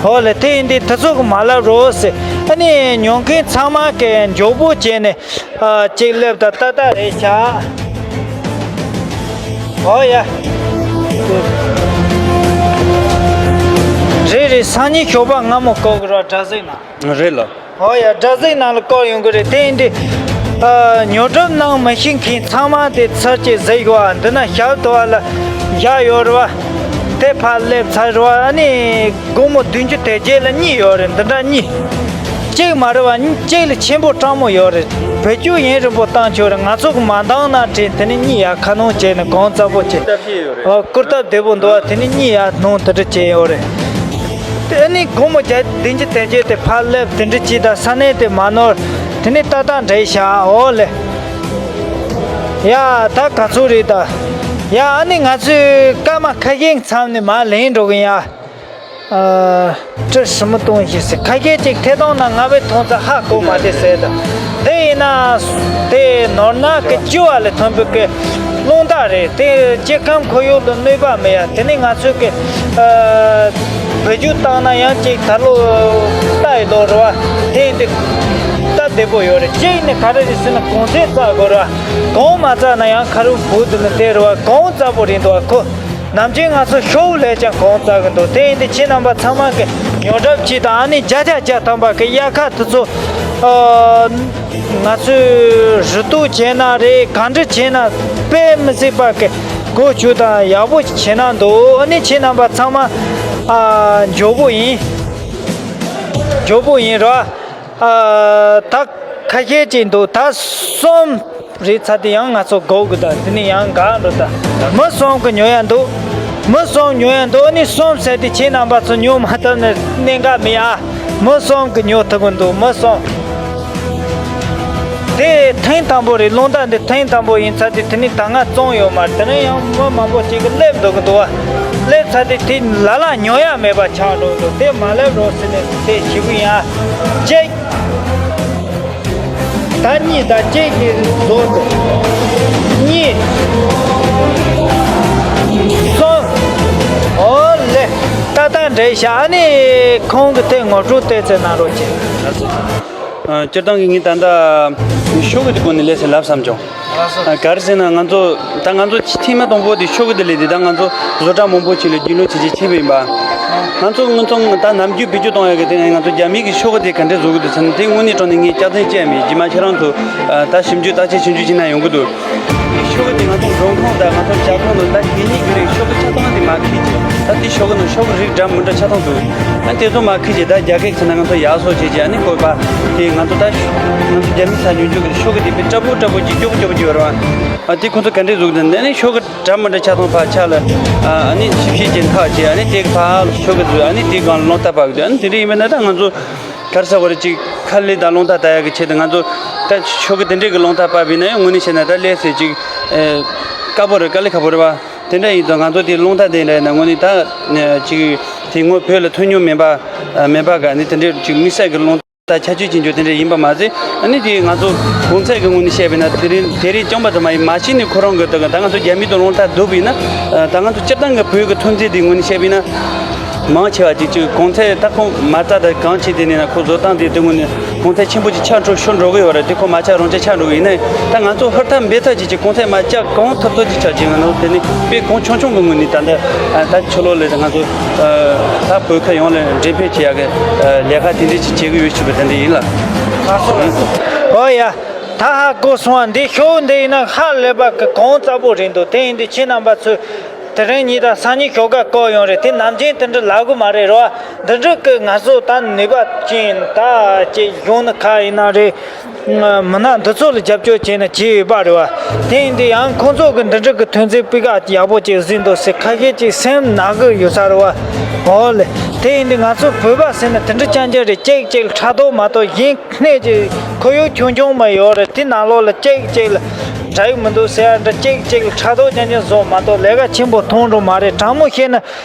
འོ་ལེ། དེ་ཡིན་དུས་དེ་ཚོ་གི་མ་ལབ་རོགས་ཟེར། ཨ་ནི་ཉོ་མཁན་ཚང་མ་གིས་མགྱོགས་པོ་བྱས་ནས་ཨ་ཅིག་སླེབས་དང་ཏག་ཏག་རེད་ཤག་འོ་ཡ། རེད་རེད། སང་ཉིན་ཞོགས་པ་སྔ་མོ་སྐོར་གི་རོགས། དྲ་ཚིགས་ནང་། རེད་ལགས། ཨོ་ཡ། དྲ་ཚིགས་ནང་ལ་བཀོད་ཡོང་གི་རེད། དེ་ཡིན་དུས་ཨ་ཉོ་སྒྲུབ་གནང་མི་ཤེས་མཁན་ཚང་མ་དེ་ཚུར་གྱིས་གཟིགས་ཤོག་ཨ། འདི་ན་ཞབས་ཏོག་ལ་བཞག་ཡོད་རེད་བ། དེ་ཕར་སླེབས་ཚར་རེད་བ། ཨ་ནི་སྒོར་མོ་བདུན་ཅུ་དེ་བརྒྱད་ལ་གཉིས་ཡོད་རེད། འདི་འདྲ་གཉིས། གཅིག་མ་རེད་བ། གཅིག་ལ་ཆེན་པོ་སྤྲང་མོ་ཡོད་རེད། བེད་སྤྱོད་ཡུན་རིང་པོ་བཏང་ཆོག་རེད། ང་ཚོ་གི་མ་འདང་ན་དྲན། དེ་ནི་གཉིས་ཡ་ཁ་ནང་བྱས་ནས་གང་ཙམ་པོ་བྱས། ཨ། སྐུར་སྟབས་བདེ་པོ་འདུག་བ། དེ་ནི་གཉིས་ཡ་ནང་དེ་འདྲ་བྱས་ཡོད་རེད། དེ་ནི་སྒོར་མོ་བརྒྱ་བདུན་ཅུ་དེ་བརྒྱད་དེ་ཕར་སླེབས། དེ་འདྲ་ཅིག་དང་ས་གནས་དེ་མ་ནོར། དེ་ནི་ཏག་ཏག་འདྲ་ཤག་འོ་ལེ། ཡ། ད་ག་ཚོད་རེད་ད། ཡ། ཨ་ནི་ང་ཚོས་སྐར་མ་ཁ་ཤས་མཚམས་ནས་མར་ལེན་འགྲོ་གི་ཡིན་ཡ། ཨ། བཀྲ་ཤིས་མི་གཏོང་ཞིག་ཟེར། ཁ་ཤས་ཅིག་ཐད་གཏོང་ནང་ང་བས་མཐོང་ཙང་ཧ་གོ་མ་བདེ་ཟེར་ད། དེ་ཡིན་ན་དེ་ནོར་ནག་གི་སྐྱུར་བ་ལས་ཐོན་པའི་གི་རླུང་རྟ་རེད། དེ་སྐྱེ་ཁམས་ཁོར་ཡུག་ལ་གནོད་པ་མེད་ཡ། དེ་ནི་ང་ཚོས་གི་ཨ་བེད་སྤྱོད་བཏང་ན་ཡང་ཅིག་ད་ལོ་རྟ་ཡི་ལོ་རེད་བ། དེ་ཡིན་དུས་སྟབས་བདེ་པོ་ཡོད་རེད། གཅིག་ནི་ག་རེ་རེད་ཟེར་ན་གོང་ཚད་བཙག་དགོས་རེད་བ། གོང་མ་བཙག་ན་ཡང་ཁ་རུ་བུ་དུ་ནི་དེ་རེད་བ། གོང་བཙག་པོ་རེད་འདུག་བ། ཁོ་ནམ་རྒྱུན་ང་ཚོ་ཤོག་བུ་ལས་ཀྱང་གོང་བཙག་གི་འདུག་དེ་ཡིན་དུས་ཁྱེད་རྣམ་པ་ཚང་མ་གི་ཉོ་གྲབས་བྱེད་དང་། ཨ་ནི་བརྒྱ་ཆ་བརྒྱ་ཐམ་པ་གི་དབྱར་ཁ་དེ་ཚོ་ཨ་ང་ཚོས་རུ་གཏུག་བྱས་ན་རེད། གང་འདྲ་བྱས་ན་དཔེ་མི་སྲིད་པ་གི་སྒོ་ཕྱུགས་དང་ཡག་པོ་བྱས་ན་འདུག་ཨ་ནི་ཁྱེད་རྣམ་པ་ཚང་མ་ཨ་མགྱོགས་པོ་ཡིན། མགྱོགས་པོ་ཡིན་ར། ཨ་ད་ཁ་ཤས་ཅིག་འདུག་ད་གསུམ་རེད་ཚར་དུས་ཡང་ང་ཚོ་སྒུག་གི། ད་དེ་ནས་ཡང་འགག་འགྲོ། ད་མི་གསུམ་གི་ཉོ་ཡ་འདུག་མི་གསུམ་ཉོ་ཡ་འདུག་ཨ་ནི་གསུམ་ཟེར་དུས་ཁྱེད་རྣམ་པ་ཚོ་ཉོ་མ་ཐུབ་ན་གནད་འགག་མེད་ཨ། མི་གསུམ་གི་ཉོ་ཐུབ་གི་འདུག་མི་གསུམ། དེ་ཐེངས་དང་པོ་རེད། རླུང་རྟ་འདི་ཐེངས་དང་པོ་ཡིན་ཚར་དུས་དེ་ནས་ད་སྔ་བཙོང་ཡོད་མ་རེད། དེ་ནས་ཡང་མི་མང་པོ་ཅིག་གིས་སླེབས་འགྲོ་གི་འདུག་བ། སླེབས་ཚར་དུས་དེ་ལ་ལ་ཉོ་ཡ་མེད་པ་ཆགས་འགྲོ་གི་འདུག་དེ་མ་སླེབས་རོགས་ཟེར་ནས་དེ་ཞུ་གི་ཡིན་ཨ། གཅིག་ད་གཉིས། ད་གཅིག་གིས་བཟོ་འདུག་གཉིས། གསུམ། ཨོ་ལེ། ཏག་ཏག་འདྲ་ཤག་ཨ་ནི་ཁོང་གི་དེ་ངོ་སྤྲོད་ཏོག་ཙམ་གནང་རོགས་གྱིས། ཨ། སྤྱིར་བཏང་གི་ངས་ད་ལྟ་ཤོག་གུ་དེ་སྒང་ནས་ལས་ཟེར་ལབ་བསམ་བྱུང་། ཨ། ག་རེ་ཟེར་ན་ང་ཚོ་ད་ང་ཚོ་ཐེངས་མ་དང་པོ་དེ་ཤོག་གུ་དེ་ལས་དེ་ད་ང་ཚོ་བཟོ་གྲྭ་མང་པོ་ཅིག་ལ་རྒྱུས་ལོན་བྱེད་ཆེད་ཕྱིན་པ་ཡིན་པ། ང་ཚོ་དངོས་གཙོ་ད་ནམ་རྒྱུན་བེད་སྤྱོད་གཏོང་ཡག་གི་དེ་ང་ཚོ་རྒྱ་མི་གི་ཤོག་གུ་དེ་ག་འདྲས་བཟོ་གི་འདུག་ཟེར་ན། དེ་དངོས་གནས་དྲང་གནས་ངས་སྐྱག་རྫུན་བཤད་ཡ་མེད། རྗེས་མ་ཁྱེད་རང་ཚོ་ཨ་ད་ཞིབ་འཇུག་བརྟག་དཔྱད་ཞིབ་འཇུག་བྱེད་ན་ཡོང་གི་འདུག་ཤོག་གུ་དེ་ང་ཚོ་མགྲོན་ཁང་དང་ང་ཚོ་ཇ་ཁང་དུ་ད་གད་སྙིགས་ཀྱི་རིགས་ཤོག་གུ་ཆ་ཚང་དེ་མར་འཁྱེར་བྱས། ད་དེ་ཤོག་གུ་ནང་ཤོག་གུ་རིགས་འདྲ་མི་འདྲ་ཆ་ཚང་འདུག་ཨ་དེ་ཚོ་མར་འཁྱེར་བྱས། ད་རྒྱ་སྐད་ཚོ་ནང་ང་ཚོ་ཡར་སོ་བྱས་བྱས། ཨ་ནི་བཀོད་པ་དེ་ང་ཚོ་ད་ང་ཚོ་རྒྱ་མི་ཚོ་ཉོ་རྒྱུ་གི་ཤོག་གུ་དེ་དཔེ་སྐྲ་བོ་སྐྲ་བོ་ཅིག་སྐྱོ་པོ་སྐྱོ་པོ་ཅིག་ཡོད་རེད་བ། ཨ་དེ་ཁོ་ཚོ་ག་འདྲས་བཟོ་གི་འདུག་ཨ་ནི་ཤོག་གུ་འདྲ་མི་འདྲ་ཆ་ཚང་ཕར་ཕྱག་ལ་ཨ་ནི་ཞིབ་ཞིབ་བྱས་འཐག་བྱས། ཨ་ནི་དེ་ཕར་ཤོག་གུ་བཟོས། ཨ་ནི་དེ་སྒང་ལ་རླུང་རྟ་སྤར་གི་འདུག་ཨ་ནི་དེ་འདྲས་ཡིན་པ་ན་ད་ང་ཚོ་ག་རེ་ཟེར་དགོས་རེད། ཅིག་ཁ་ལས་དང་རླུང་རྟ་ལྟ་ཡག་གི་ཆེད་དུ་ང་ཚོ་ད་ཤོག་གུ་དེ་འདྲས་ཀྱི་རླུང་རྟ་སྤར་བ་ཡིན་ན་ཡང་དངོས་གནས་བཤད་ན་ད་ལས་སེ་ཅིག་ཨེ་དཀའ་པོ་རེད། དཀའ་ལས་ཁག་པོ་རེད་བ། དེ་འདྲ་ཡིན་དུས་ང་ཚོ་དེ་རླུང་རྟ་དེ་འདྲ་ཡིན་ན་དངོས་གནས་ད་ཅིག་དེ་སྔོན་བོད་ལ་ཐོན་མྱོང་མེད་པ་མེད་པ་ག་ནི་དེ་འདྲས་ཅིག་དམིགས་བསལ་གྱི་རླུང་རྟ་ཆ་ཆོད་ཅན་ཅོ་དེ་འདྲས་ཡིན་པ་མ་ཟད། ཨ་ནི་དེ་ང་ཚོ་གོང་ཚད་ཀྱི་ངོས་ནས་བཤད་པ་ཡིན་ན་དེ་རིང་དེ་རིང་བཅོམ་པ་ཙམ་མ་ཡིན། མ་གཞི་ནས་ཁོ་རང་གི་ད་ད་ང་ཚོ་རྒྱ་མི་དང་རླུང་རྟ་བསྡུར་བ་ཡིན་ན་ད་ང་ཚོ་སྤྱིར་བཏང་གི་བོད་ཀྱི་ཐོན་རྫས་དེ་ངོས་ནས་བཤད་པ་ཡིན་ན། མང་ཆེ་བ་ཅིག་ཅིག་གོང་ཚད་ད་ཁོང་མ་རྩ་དང་གང་བྱས་དེ་ནས་ན་ཁོ་བཟོ་སྟངས་དེ་དེ་ངོས་ནས་གོང་ཚད་ཆེན་པོ་ཅིག་ཆགས་འགྲོ་ཤོར་འགྲོ་གི་ཡོད་རེད། དེ་ཁོ་མ་ཆགས་རང་ཆགས་ཆགས་འགྲོ་གི་ཡིན་ན། ད་ང་ཚོ་ཧུར་ཐག་འབད་ཐག་ཅིག་ཅིག་གོང་ཚད་མ་བཅག་གང་ཐུབ་ཐུབ་ཅིག་ཆགས་ཅིག་ང་ཚོ་དེ་ནི་དཔེ་གང་ཆུང་ཆུང་གི་ངོས་ནས་ད་ལྟ་ད་ཕྱི་ལོགས་ལ་ད་ང་ཚོ་ད་བོད་ཁ་ཡོངས་ལ་འགྲེམས་སྤེལ་བྱེད་ཡག་གི་ལས་ཀ་དེ་འདྲ་ཅིག་བྱེད་གི་ཡོད་ཞུ་བ་དེ་འདྲ་ཡིན་ལ། ཨོ་ཡ། ད་ཧ་གོ་སོང་བ། འདི་ཤོག་འདི་ཡིན་ན་ཧ་ལས་པ་གི་གོང་ཙམ་པོ་རེད་འདུག་དེ་ཡིན་དུས་ཁྱེད་རྣམ་པ་ཚོས་དེ་རིང་ཉིན་དང་སང་ཉིན་ཞོགས་ཀ་བཀོད་ཡོང་རེད། དེ་ནམ་རྒྱུན་དེ་འདྲ་ལབ་གི་མ་རེད་རོ། འདི་འདྲ་གི་ང་ཚོ་ད་ནུས་པ་ཅན་ད་ཅིག་གཞུང་ནི་ཁ་ཡིན་ན་རེད། མི་སྣ་འདི་ཚོ་ལ་རྒྱབ་སྐྱོར་བྱས་ནས་བྱས་ཡོད་པ་རེད་བ། དེ་ཡིན་དུས་ཡང་ཁོང་ཚོ་གི་འདི་འདྲ་གི་ཐོན་རྫས་སྤུས་ཀ་ཡག་པོ་ཅིག་བཟོས་འདུག་ཟེར་ཁ་ཤས་ཅིག་སེམས་ན་གི་ཡོད་ས་རེད་བ། འོ་ལེ། དེ་ཡིན་དུས་ང་ཚོ་བོད་པ་ཟེར་ན་དེ་འདྲ་རྐྱང་རྐྱང་རེད། གཅིག་གཅིག་ཕྲག་དོག་མ་གཏོགས་གཞན་སྣེ་གཅིག་ཁོར་ཡུག་ཆུང་ཆུང་མ་ཡོད་རེད། དེ་ནང་ལོགས་ལ་གཅིག་གཅིག་ལ་འགྲིག་མི་འདུག་ཟེར་ཡ་འདྲ། གཅིག་གཅིག་ལ་ཕྲག་དོག་རྐྱང་རྐྱང་བཟོ་མ་གཏོགས་ལས་ཀ་ཆེན་པོ་མཐོང་འགྲོ་མ་རེད། དྲང་མོ་བཤད་ན།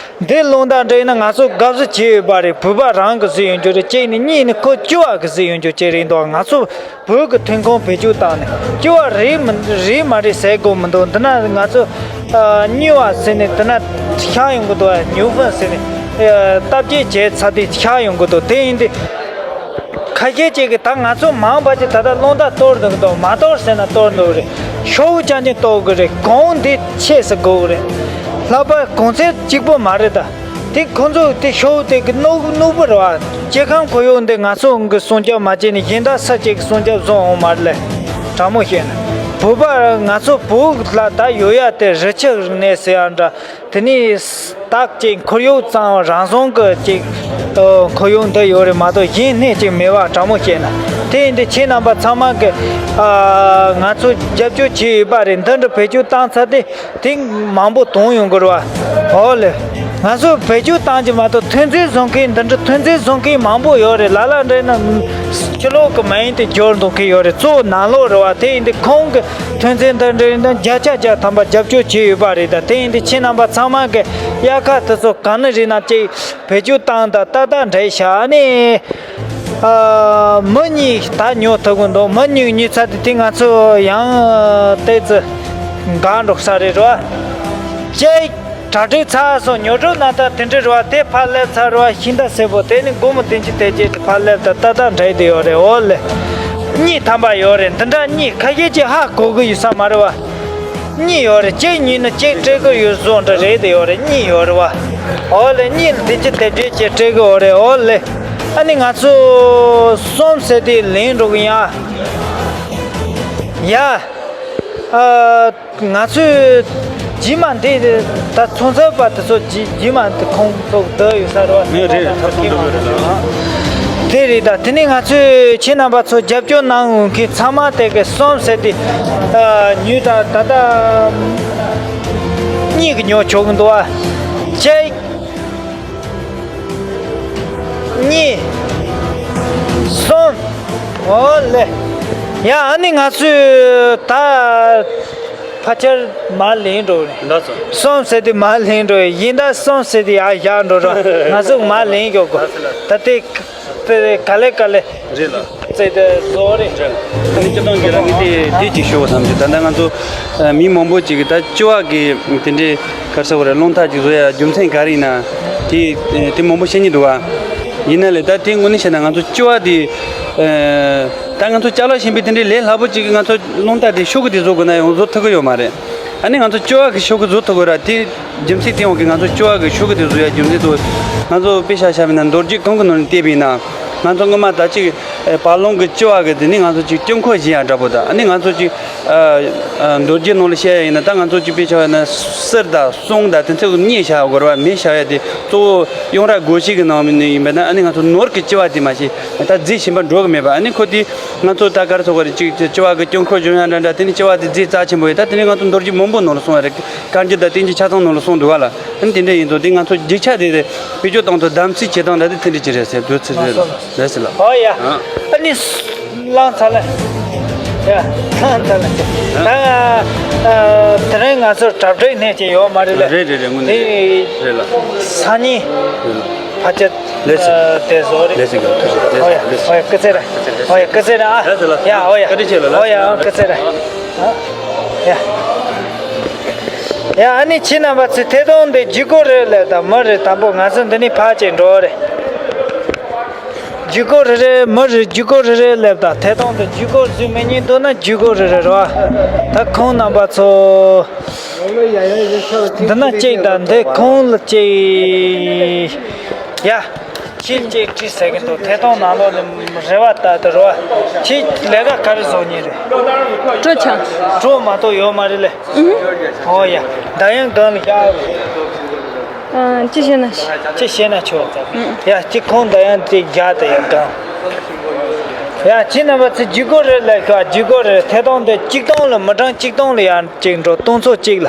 འདི་རླུང་རྟ་འདྲ་ཡིན་ན་ང་ཚོ་དགའ་བསུ་བྱས་ཡོད་པ་རེད། བོད་པ་རང་གི་བཟོས་ཡོང་རྒྱུ་རེད། གཅིག་ནས་གཉིས་ནས་ཁོ་སྐྱོ་བ་གི་བཟོས་ཡོང་རྒྱུ་ཅིག་རེད་འདུག་ང་ཚོ་བོད་ཀྱི་ཐོན་ཁུངས་བེད་སྤྱོད་བཏང་ནས་སྐྱོ་བ་རེད་མི་རེད་མ་རེད་ཟེར་དགོས་མི་འདུག་འདི་ན་ང་ཚོ་ཨ་སྨྱུག་བ་ཟེར་ནས་འདི་ན་ཤར་ཡོང་གི་འདུག་སྨྱུག་ཕུན་ཟེར་ནས་ཨ་སྟབས་བདེ་བྱས་ཚར་དུས་ཤར་ཡོང་གི་འདུག་དེ་ཡིན་དུས། ཁ་ཤས་ཅིག་གིས་ད་ང་ཚོ་མང་བ་ཅིག་ད་ལྟ་རླུང་རྟ་གཏོར་འདུག་འདུག་མ་གཏོར་ཟེར་ན་གཏོར་འདུག་རེད། ཤོག་བུ་རྐྱང་རྐྱང་གཏོར་དགོས་རེད། གོང་འདི་ཆེ་ས་དགོས་རེད། ལྷག་པར་གོང་ཚད་གཅིག་པོ་མ་རེད་ད། དེ་ཁོང་ཚོ་དེ་ཤོག་བུ་དེ་གི་སྣུག་སྣུག་པོ་རེད་བ། སྐྱེ་ཁམས་ཁོར་ཡུག་འདི་ང་ཚོ་གི་སྲུང་སྐྱོབ་མ་བྱས་ནས་གཞན་དག་ས་ཅིག་གི་སྲུང་སྐྱོབ་བཟོ་འོང་མ་རེད་ལེ། དྲང་མོ་བཤད་ན། བོད་པ་ང་ཚོ་བོད་ལ་ད་ཡོད་ཡ་དེ་རི་ཆུ་རིག་གནས་ཟེར་ཡ་འདྲ། དེ་ནས་སྟག་ཅིག་ཁོར་ཡུག་གཙང་བ་རང་བྱུང་གི་ཅིག་ཨོ་ཁོར་ཡུག་འདི་ཡོད་རེད་མ་གཏོགས་གཞན་སྣེ་ཅིག་མེད་པ། དྲང་མོ་བཤད་ན། དེ་ཡིན་དུས་ཁྱེད་རྣམ་པ་ཚང་མ་གི་ཨ་ང་ཚོ་རྒྱབ་སྐྱོར་བྱས་ཡོད་པ་རེད། འདི་འདྲ་བེད་སྤྱོད་བཏང་ཚར་དུས་དེ་མང་པོ་གཏོང་ཡོང་གི་རེད་བ། ཨོ་ལེ། ང་ཚོ་བེད་སྤྱོད་བཏང་གི་མ་གཏོགས་ཐོན་རྫས་བཟོ་མཁན་འདི་འདྲ་ཐོན་རྫས་བཟོ་མཁན་མང་པོ་ཡོད་རེད། ལ་ལ་འདྲ་ན་ཕྱི་ལོགས་གི་མ་ཡིན་ཏེ་འབྱོར་འདུག་མཁན་ཡོད་རེད། གཙོ་བོ་ནང་ལོགས་རེད་བ། དེ་ཡིན་དུས་ཁོང་གི་ཐོན་རྫས་འདི་འདྲ་ཡིན་ན་བརྒྱ་ཆ་བརྒྱ་ཐམ་པ་རྒྱབ་སྐྱོར་བྱས་ཡོད་པ་རེད། ད་དེ་ཡིན་དུས་ཁྱེད་རྣམ་པ་ཚང་མ་གི་དབྱར་ཁ་དེ་ཚོ་ག་ནས་རེད་ན་ཅིག་བེད་སྤྱོད་བཏང་དང་ཏག་ཏག་འདྲ་ཤག་ཨ་ནི་ཨ་མི་གཉིས་ད་ཉོ་ཐུབ་གི་འདུག་མི་གཉིས་ཉོས་ཚར་དུས་དེ་ང་ཚོ་ཡང་ཏོག་ཙམ་དགའ་འགྲོ་ས་རེད་རོ། ཅིག་གྲ་སྒྲིག་ཚར་སོང་། ཉོ་སྒྲུབ་གནང་སྟངས་དེ་འདྲ་རེད་བ། དེ་ཕར་སླེབས་ཚར་རེད་བ། ཤིང་རྟ་སེར་པོ་དེ་ནི་སྒོར་མོ་བདུན་ཅུ་དེ་བརྒྱད་དེ་ཕར་སླེབས་དང་ཏག་ཏག་འདྲ་དེ་ཡོད་རེད། འོ་ལེ། གཉིས་ཐམ་པ་ཡོད་རེད། འདི་འདྲ་གཉིས་ཁ་ཤས་ཀྱིས་ཧ་གོ་གི་ཡོད་ས་མ་རེད་བ། གཉིས་ཡོད་རེད། གཅིག་ཉོས་ན་གཅིག་སྤྲད་གི་ཡོད་བཟོ་འདྲ་རེད་དེ་ཡོད་རེད། གཉིས་ཡོད་རེད་བ། འོ་ལེ། གཉིས་ལ་བདུན་ཅུ་དེ་བརྒྱད་ཀྱི་སྤྲད་གི་ཡོད་རེད། འོ་ལེ། ཨ་ནི་ང་ཚོ་གསུམ་ཟེར་དེ་ལེན་འགྲོ་གི་ཡ། ཡ། ཨ། ང་ཚོས་རྗེས་མ་འདི་ད་ཚོང་ཟབ་པ་དེ་ཚོ་རྗེས་རྗེས་མ་འདི་ཁོང་ཚོ་བསྡད་ཡོད་ས་རེད་བ། ངས་རེད། ཐབ་ཚང་འགྲོ་གི་རེད་ལ། དེ་རེད། ད་དེ་ནས་ང་ཚོས་ཁྱེད་རྣམ་པ་ཚོ་རྒྱབ་སྐྱོར་གནང་མཁན་ཚང་མ་དེ་གི་གསུམ་ཟེར་དེ་ཉོས་ད་ད་ལྟ་གཉིས་ཀྱི་ཉོ་ཆོག་གི་འདུག་བ། གཅིག་གཉིས། གསུམ། འོ་ལེ། ཡ་ཨ་ནི་ང་ཚོས་ད་ཕལ་ཆེར་མར་ལེན་འགྲོ་རེད། འདྲ་སོང་། གསུམ་ཟེར་དུས་མར་ལེན་འགྲོ་ཡིན། ད་གསུམ་ཟེར་དུས་ཡར་བཞག་འགྲོ་རོགས། ང་ཚོས་མར་ལེན་ཡོད་གོ། ད་དེ་དེ་ག་ལེ་ག་ལེ། རེད་ལ། ཙེ་དེ་བཟོ་རེད། ཨ་ནི་སྤྱིར་བཏང་གི་རང་གི་དེ་དེ་ཅིག་ཞུ་བ་བསམ་གྱི། ད་ལྟ་ང་ཚོ་ཨ་མི་མང་པོ་ཅིག་གིས་ད་སྤྱི་བ་གི་དེ་འདྲའི་ག་རེ་ཟེར་དགོས་རེད། རླུང་རྟ་ཅིག་བཟོ་ཡ་རྒྱུ་མཚན་ག་རེ་ཡིན་ན་དེ་དེ་མང་པོ་བཤད་མཁན་འདུག་བ། ཡིན་ན་ལས་ད་དེ་དངོས་གནས་བཤད་ན་ང་ཚོ་སྤྱི་བ་དེ་ཨ་ད་ང་ཚོ་ཅ་ལག་གཞན་པའི་དེ་འདྲའི་ལས་སླ་པོ་ཅིག་གིས་ང་ཚོ་རླུང་རྟ་དེ་ཤོག་གུ་དེ་བཟོ་དགོས་ན་ཡང་བཟོ་ཐུབ་ཀྱི་ཡོད་མ་རེད། ཨ་ནི་ང་ཚོ་སྤྱི་བ་གི་ཤོག་གུ་བཟོ་ཐུབ་དགོས་ར། དེ་རྒྱུ་མཚན་དེ་ཡོང་གི་ང་ཚོ་སྤྱི་བ་གི་ཤོག་གུ་དེ་བཟོ་ཡ་རྒྱུ་མཚན་དེ་ང་ཚོ་དཔེ་ཆ་བཞག་པ་ཡིན་ན་རྡོ་རྗེ་གང་གི་ནང་ནས་བལྟས་པ་ཡིན་ན། ང་ཚོ་སྔོན་མ་ད་ཅིག་ཨེ་བར་ལུང་གི་ལྕི་བ་གི་དེ་ནི་ང་ཚོ་ཅིག་དཀྱིལ་འཁོར་བཞེངས་ཡ་འདྲ་པོ་དང་། ཨ་ནི་ང་ཚོ་ཅིག་ཨ་ཨ་མདོ་རྒྱུད་ནང་ལ་བཤད་ཡ་ཡིན་ན། ད་ང་ཚོ་ཅིག་དཔེ་ཆ་བ་ན་གསེར་དང་གསུང་དང་དེ་ཚོ་གི་མེ་བྱ་དགོས་ར་བ། མེ་བྱ་ཡ་དེ་གཙོ་བོ་ཡོངས་གྲགས་སྒོ་ཕྱེ་གི་ནང་ནས་ཡིན་པ་ན། ཨ་ནི་ང་ཚོ་ནོར་གི་ལྕི་བ་དེ་མ་གཏོགས་ད་རྫས་གཞན་པ་འགྲོ་གི་མེད་པ། ཨ་ནི་ཁོ་དེ་ང་ཚོ་ད་ག་རེ་ཟེར་དགོས་རེད། ཅིག་ལྕི་བ་གི་དཀྱིལ་འཁོར་བཞེངས་ཡ་འདྲ་འདྲ། དེ་ནི་ལྕི་བ་དེ་རྫས་རྩ་ཆེན་པོ་ཡོད། ད་དེ་ནི་ང་ཚོ་མདོ་རྒྱུད་མང་པོ་ནང་ལ་གསུངས་པ་རེད། བཀའ་འགྱུར་དང་བསྟན་འགྱུར་ཆ་ཚང་ནང་ལ་གསུངས་འདུག་ག་ལ། ཨ་ནི་དེ་འདྲ་ཡིན་དུས་དེ་ང་ཚོ་རྒྱུ་ཆ་དེ་དེ་བེད་སྤྱོད་གཏོང་དུས་དམ་ཚིག་བྱེད་སྟངས་འདྲ་དེ་དེ་འདྲ་ཅིག་རེད་ཟེར། དུས་ཚོད་རེད་ལ་རེད་ཟེར་ལ། ཨོ་ཡ། ཨ་ནི་ལངས་ཚར་ལ། ཡ། ལངས་ཚར་ལ། ད་ཨ་དེ་རིང་ང་ཚོར་གྲ་སྒྲིག་ནས་ཅིག་ཡོད་མ་རེད་ལ། རེད་རེད་རེད། དངོས་གནས་རེད་ལ། སང་ཉིན་ཕལ་ཆེར་ལེགས་སོ། ཨ་དེ་བཟོ་རེད། ལེགས་སོ། ཨོ་ཡ། ཨོ་ཡ། སྐུ་ཚེ་རིང་། ཨོ་ཡ། སྐུ་ཚེ་རིང་། ཨ་ཡ། ཨོ་ཡ། བཀའ་དྲིན་ཆེ་ལ་ལ། ཨོ་ཡ། ཨོ་སྐུ་ཚེ་རིང་། ཨ་ཡ། ཡ། ཨ་ནི་ཁྱེད་རྣམ་པ་ཚོས་ཐད་གཏོང་འདི་བརྒྱུད་སྐུར་རེད་ལབ་དང་། མི་རེད། དང་པོ་ང་ཚོ་འདི་ནས་ཕར་ཅིག་འགྲོ་རེད། བརྒྱུད་སྐུར་རེད་རེད། མི་རེད། བརྒྱུད་སྐུར་རེད་རེད་ལབ་དང་། ཐད་གཏོང་འདི་བརྒྱུད་སྐུར་བཟོས་མི་ཉན་འདུག་ན་བརྒྱུད་སྐུར་རེད་རེད་རོ། ད་ཁོང་རྣམ་པ་ཚོ་འདི་ན་གཅིག་དང་འདི་ཁོང་ལ་གཅིག་ཡ། ཁྱེད་ཅིག་བྲིས་ཟེར་གི་འདུག་ཐད་གཏོང་ནང་ལོགས་ནས་རེ་བ་ལྟར་དུ་རོ། ཁྱེད་ལས་ཀ་ག་རེ་བཟོ་མཁན་རེད། གྲོ་ཆ། གྲོ་མ་གཏོགས་ཡོད་མ་རེད་ལེ། ཨུ། ཨོ་ཡ། ད་ཡང་གང་ལ་བཞག་ཨ། ཅི་བྱས་ན། ཅི་བྱས་ན་ཆོག་ཨུ། ཡ། ཅི་ཁོང་ད་ཡང་ཅིག་རྒྱག་ད་ཡང་གང་། ཡ། ཁྱེད་རྣམ་པ་ཚོས་བརྒྱུད་སྐུར་རེད་ལབ་ཤག་བརྒྱུད་སྐུར་རེད། ཐད་གཏོང་དེ་གཅིག་སྟོང་ལ། མི་གྲངས་གཅིག་སྟོང་ལ་ཡར་ཅིག་འགྲོ། སྟོང་ཚོ་གཅིག་ལ།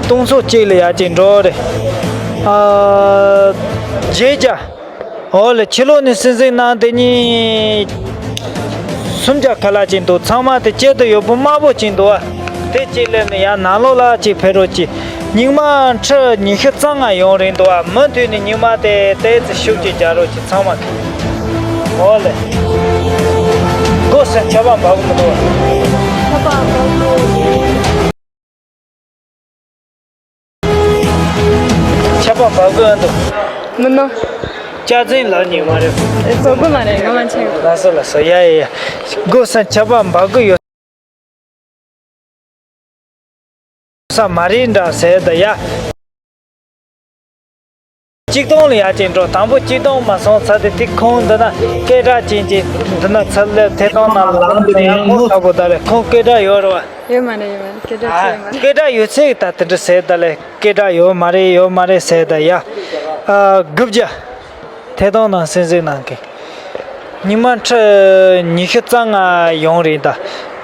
སྟོང་ཚོ་གཅིག་ལ་ཡར་ཅིག་འགྲོ་རེད། ཨ། བརྒྱད་བརྒྱ། འོ་ལེ། ཕྱི་ལོགས་ནས་གསན་གཟིགས་གནང་དེ་ཉིད་སུམ་བརྒྱ་ཁ་ལག་ཅིག་འདུག་ཚང་མ་དེ་དཀྱིལ་དུ་ཡོད་པོ་དམར་པོ་ཅིག་འདུག་ཨ། དེ་གཅིག་སླེབས་ནས་ཡར་ནང་ལོགས་ལ་ཅིག་ཕེབས་རོགས་གྱིས། སྙིགས་མ་ཁྲི་ཉི་ཤུ་རྩ་ལྔ་ཡོང་རེད་འདུག་ཨ། མུ་མཐུད་ནས་སྙིགས་མ་དེ་ཏོག་ཙམ་ཤུགས་ཀྱིས་རྒྱག་རོགས་གྱིས་ཚང་མ་གིས། འོ་ལེ། སྒོ་སུ་ཆར་པ་འབབ་གི་མི་འདུག་ཨ། ཆར་པ་འབབ་གི། ཆར་པ་འབབ་གི་འདུག་མི་ནོ། སྐྱག་རྫུན་ལབ་ཉན་མ་རེད། བཟོ་གི་མ་རེད། ང་མ་ཆེ། ལགས་སོ་ལགས་སོ། ཡ་ཡ་ཡ། སྒོ་སུ་ཆར་པ་འབབ་གི་ཡོད་ས་མ་རེད་འདྲ་ཟེར་ད་ཡ། གཅིག་སྟོང་ལ་ཡར་ཅིག་འགྲོ། དང་པོ་གཅིག་སྟོང་མ་སོང་ཚར་དུས། དེ་ཁོང་འདི་ན་སྐད་གྲགས་ཅན་གྱི་འདི་ན་ཚུར་སླེབས། ཐད་གཏོང་ནང་ལ་ལངས་དུས་ཡང་ངོ་ཚ་པོ་ད་ལས། ཁོང་སྐད་གྲགས་ཡོད་རེད་བ། ཡོད་མ་རེད། ཡོད་མ་རེད། སྐད་གྲགས་ཨ། ཆེ་ཡོད་མ་རེད། སྐད་གྲགས་ཡོད་ཚད་ད་དེ་འདྲ་ཟེར་ད་ལས། སྐད་གྲགས་ཡོད་མ་རེད། ཡོད་མ་རེད་ཟེར་ད་ཡ། ཨ། དགུ་བརྒྱ། ཐད་གཏོང་ནང་གསན་གཟིགས་གནང་མཁན། སྙིགས་མ་ཁྲི་ཉི་ཤུ་རྩ་ལྔ་ཡོང་རེད་ད།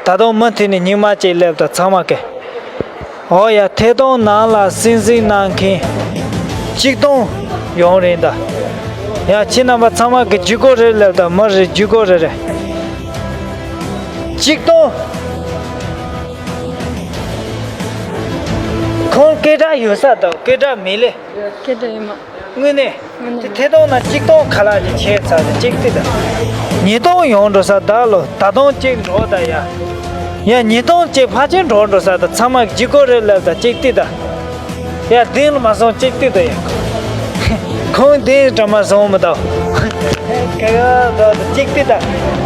ད་དུང་མུ་མཐུད་ནས་སྙིགས་མ་ཅིག་སླེབས་ད་ཚང་མ་གིས། འོ་ཡ། ཐད་གཏོང་ནང་ལ་གསན་གཟིགས་གནང་མཁན་གཅིག་སྟོང་ཡོང་རེད་ད། ཡ། ཁྱེད་རྣམ་པ་ཚང་མ་གིས་བརྒྱུད་སྐུར་རེད་ལབ་ད། མི་རེད། བརྒྱུད་སྐུར་རེད་རེད། གཅིག་སྟོང་། ཁོང་སྐད་གྲགས་ཡོད་ས་དང་སྐད་གྲགས་མེད་ལེ། སྐད་གྲགས་ཡོད་མ། དངོས་གནས། དངོས་གནས། དེ་ཐད་གཏོང་ནང་གཅིག་སྟོང་ཁ་ལག་ཅིག་ཆད་ཚར་ཏེ་གཅིག་ཏི་ད། ཉིས་སྟོང་ཡོང་འགྲོ་ས་ད་ལོ། ད་དུང་གཅིག་འགྲོ་ད་ཡ། ཡ། ཉིས་སྟོང་གཅིག་ཕལ་ཆེར་འགྲོ་འགྲོ་ས་ད། ཚང་མ་བརྒྱུད་སྐུར་རེད་ལབ་ད་གཅིག་ཏི་ད། ཡ། གདན་ལ་མ་སོང་གཅིག་ཏི་ད་ཡ། ཁོང་གདན་འདྲ་མ་སོང་མི་ད། ཁ་ཁ་ད་གཅིག་ཏི་ད།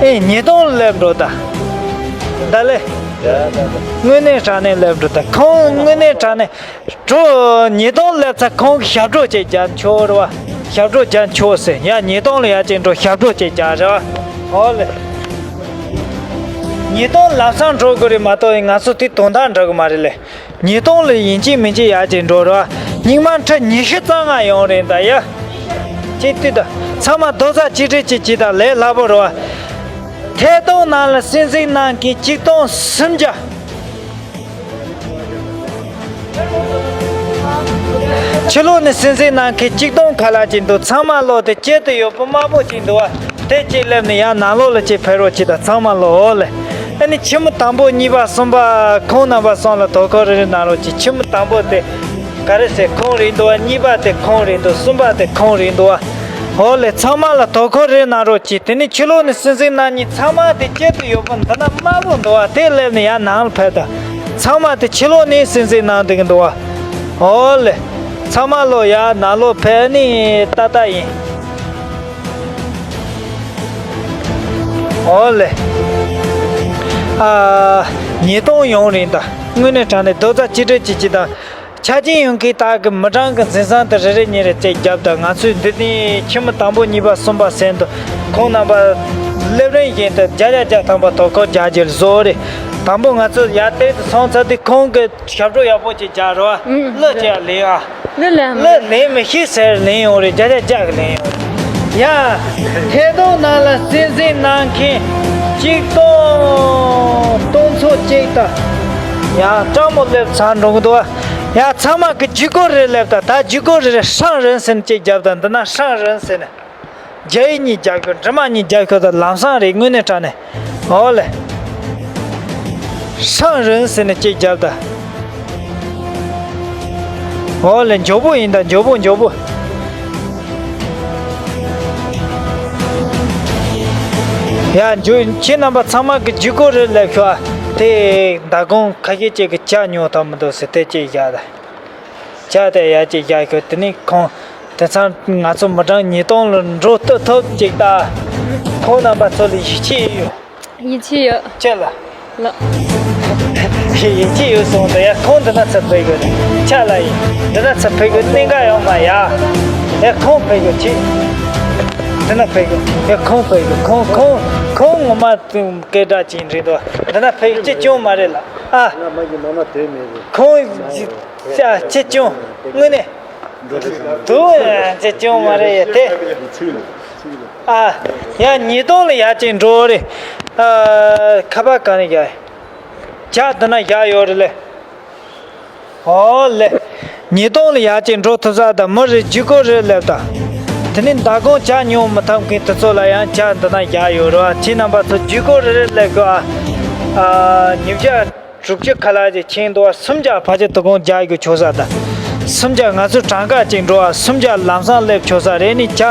ཨེ། ཉིས་སྟོང་སླེབས་འགྲོ་ད། ད་ལེ། དངོས་གནས་དྲང་གནས་སླེབས་འགྲོ་ད། ཁོང་དངོས་གནས་དྲང་གནས། གྲོ་ཉིས་སྟོང་སླེབས་ཚར། ཁོང་གིས་ཞབས་བྲོ་ཅིག་རྒྱག་ཆོག་རེད་བ། ཞབས་བྲོ་རྒྱག་ཆོག་ཟེར། ཡ། ཉིས་སྟོང་ལ་ཡར་ཅིག་འགྲོ། ཞབས་བྲོ་ཅིག་རྒྱག་རེད་བ། ཨོ་ལེ། ཉིས་སྟོང་ལམ་སང་འགྲོ་དགོས་རེད་མ་གཏོགས་ང་ཚོ་དེ་དོན་དག་འགྲོ་གི་མ་རེད་ལེ། ཉིས་སྟོང་ལ་ཡིན་གཅིག་མིན་གཅིག་ཡར་ཅིག་འགྲོ་རེད་བ། སྙིགས་མ་ཁྲི་ཉི་ཤུ་རྩ་ལྔ་ཡོང་རེད་ད་ཡ། གཅིག་ཏི་ད། ཚང་མ་རྡོག་རྩ་གཅིག་སྒྲིལ་ཅིག་བྱེད་དང་། ལས་སླ་པོ་རེད་བ། ཐད་གཏོང་ནང་ལ་གསན་གཟིགས་གནང་མཁན་གཅིག་སྟོང་སུམ་བརྒྱ། ཕྱི་ལོགས་ནས་གསན་གཟིགས་གནང་མཁན་གཅིག་སྟོང་ཁ་ལག་ཅིག་འདུག་ཚང་མ་ལོག་དེ་དཀྱིལ་དུ་ཡོད་པོ་དམར་པོ་ཅིག་འདུག་བ། དེ་གཅིག་སླེབས་ནས་ཡར་ནང་ལོགས་ལ་ཅིག་ཕེབས་རོགས་གྱིས་དང་། ཚང་མ་ལོག་ལེ། ཨ་ནི་ཁྱིམ་དང་པོ་གཉིས་པ་གསུམ་པ་ཁོང་རྣམ་པ་གསུམ་ལ་དོ་ཁུར་རེ་རེ་གནང་རོགས་གྱིས། ཁྱིམ་དང་པོ་དེ་ག་རེ་ཟེར། ཁོང་རེད་འདུག་བ། གཉིས་པ་དེ་ཁོང་རེད་འདུག་གསུམ་པ་དེ་ཁོང་རེད་འདུག་བ། ཨོ་ལེ། ཚང་མ་ལ་དོ་ཁུར་རེ་གནང་རོགས་གྱིས། དེ་ནས་ཕྱི་ལོགས་ནས་གསན་གཟིགས་གནང་མཁན་ཚང་མ་དེ་དཀྱིལ་དུ་ཡོད་པོ་འདི་ན་དམར་པོ་འདུག་བ། དེ་སླེབས་ནས་ཡར་ནང་ལ་ཕེབས་དང་། ཚང་མ་དེ་ཕྱི་ལོགས་ནས་གསན་གཟིགས་གནང་བསྡད་ཀྱི་འདུག་བ། ཨོ་ལེ། ཚང་མ་ལོག་ཡར་ནང་ལོག་ཕེབས་ནས་ཏག་ཏག་ཡིན། ཨོ་ལེ། ཨ། ཉིས་སྟོང་ཡོང་རེད་ད། དངོས་གནས་དྲང་གནས་རྡོག་རྩ་གཅིག་སྒྲིལ་བྱེད་ཀྱི་དང་། ཆ་རྐྱེན་ཡོད་མཁན་དག་གི་མི་གྲངས་ཀྱི་འཛིན་བཟང་དུ་རེ་རེ་གཉིས་རེ་བཅས་བརྒྱབ་དང་། ང་ཚོས་འདི་ནས་ཁྱིམ་མི་དང་པོ་གཉིས་པ་གསུམ་པ་ཟེར་དུ་ཁོང་རྣམ་པ་སླེབས་རིམ་བཞིན་དུ་བརྒྱ་ཆ་བརྒྱ་ཐམ་པ་དོ་ཁུར་རྒྱག་རྒྱུར་བཟོ་རེད། དང་པོ་ང་ཚོ་ཡར་ཏོག་ཙམ་སོང་ཚར་དུས་ཁོང་གི་ཞབས་བྲོ་ཡག་པོ་ཅིག་རྒྱག་རོགས། ཨུ། གླུ་ཅིག་ལེན་ཨ། གླུ་ལེན། གླུ་ལེན་མི་ཤེས་ཟེར་ལེན་ཡོང་རེད། བརྒྱ་ཆ་བརྒྱ་གི་ལེན་ཡོང་རེད། ཡ། ཐད་གཏོང་ནང་ལ་གསན་གཟིགས་གནང་མཁན་གཅིག་སྟོང་སྟོང་ཚོ་གཅིག་དང་། ཡ། སྤྲང་མོ་སླེབས་ཚར་འགྲོ་གི་འདུག་ཨ། ཡ། ཚང་མ་གི་ཇུས་འགོད་རེ་སླེབས་དང་། ད་ཇུས་འགོད་རེ་རེ་ཧྲང་རིན་ཟེར་ནས་གཅིག་བརྒྱབ་དང་། འདི་ན་ཧྲང་རིན་ཟེར་ནས། རྒྱ་ཡིག་གཉིས་རྒྱག་རྒྱུ། འབྲི་མ་གཉིས་རྒྱག་རྒྱུ་དང་། ལམ་སང་རེད། དངོས་གནས་དྲང་གནས། ཨོ་ལེ། ཧྲང་རིན་ཟེར་ནས་གཅིག་བརྒྱབ་དང་། ཨོ་ལེ། མགྱོགས་པོ་ཡིན་ད། མགྱོགས་པོ་མགྱོགས་པོ། ཡ། མགྱོགས། ཁྱེད་རྣམ་པ་ཚང་མ་གི་ཇུས་འགོད་རེ་སླེབས་ཤོག་ཨ། དེ་མདང་དགོང་ཁ་ཤས་ཅིག་གི་ཇ་ཉོ་ཐུབ་མི་འདུག་ཟེར་དེ་གཅིག་བཞག་དང་། ཇ་དེ་ཡར་གཅིག་བཞག་ཤོག་དེ་ནས་ཁོང་དེང་སང་ང་ཚོ་མི་གྲངས་ཉིས་སྟོང་ལ་འགྲོ་ལྟ་ཐུབ་ཅིག་ད། ཁོང་རྣམ་པ་ཚོ་ལ་ཡིད་ཆེས་ཡོད། ཡིད་ཆེས་ཡོད། ཅི་ལ། ལགས། ཡིད་ཆེས་ཡོད་སོང་ད། ཡ། ཁོང་འདི་ན་ཚུར་ཕེབས་དགོས་ནི་ཆ་ལ་ཡིན། འདི་ན་ཚུར་ཕེབས་དགོས། གནད་འགག་ཡོད་མ་ཡ། ཡ། ཁོང་ཕེབས་དགོས་ཆེ། འདི་ན་ཕེབས་དགོས། ཡ། ཁོང་ཕེབས་དགོས། ཁོང་ཁོང་ཁོང་ངོ་མ་སྐད་གྲགས་ཅན་རེད་དོ། འདི་ན་ཕེབས་དགོས། ཅི་ཅུང་མ་རེད་ལ། ཨ། ང་མ་གི་མ་མ་དེ་མེད་གི། ཁོང་ཅི་ཅི་ཅུང་དངོས་གནས། དུ་ཅི་ཅུང་མ་རེད་ཡ་དེ། ཨ། ཡ། ཉིས་སྟོང་ལ་ཡར་ཅིག་འགྲོ་རེད། ཨ། ཁ་པར་ག་ནས་བཞག་ཡ། ཇ་འདི་ན་བཞག་ཡོད་རེད་ལེ། ཨོ་ལེ། ཉིས་སྟོང་ལ་ཡར་ཅིག་འགྲོ་ཐུབ་ས་དང་། མི་རེ་ཇུས་འགོད་རེ་སླེབས་དང་། དེ་ནས་མདང་དགོང་ཇ་ཉོ་མི་ཐུབ་མཁན་དེ་ཚོ་ལ་ཡང་ཇ་འདི་ན་བཞག་ཡོད་རེད་བ། ཁྱེད་རྣམ་པ་ཚོ་ཇུས་འགོད་རེ་རེ་སླེབས་དགོས་ཨ། ཨ། ཉིས་བརྒྱ་དྲུག་ཅུ་ཁ་ལག་ཅིག་ཁྱེར་འདུག་བ། སུམ་བརྒྱ་ཕལ་ཆེར་དོ་དགོང་རྒྱག་རྒྱུ་ཆོག་ས་དང་། སུམ་བརྒྱ་ང་ཚོ་གྲངས་ཀ་ཅིག་འགྲོ་བ། སུམ་བརྒྱ་ལམ་སང་སླེབས་ཆོག་ས་རེད། ནི་ཇ་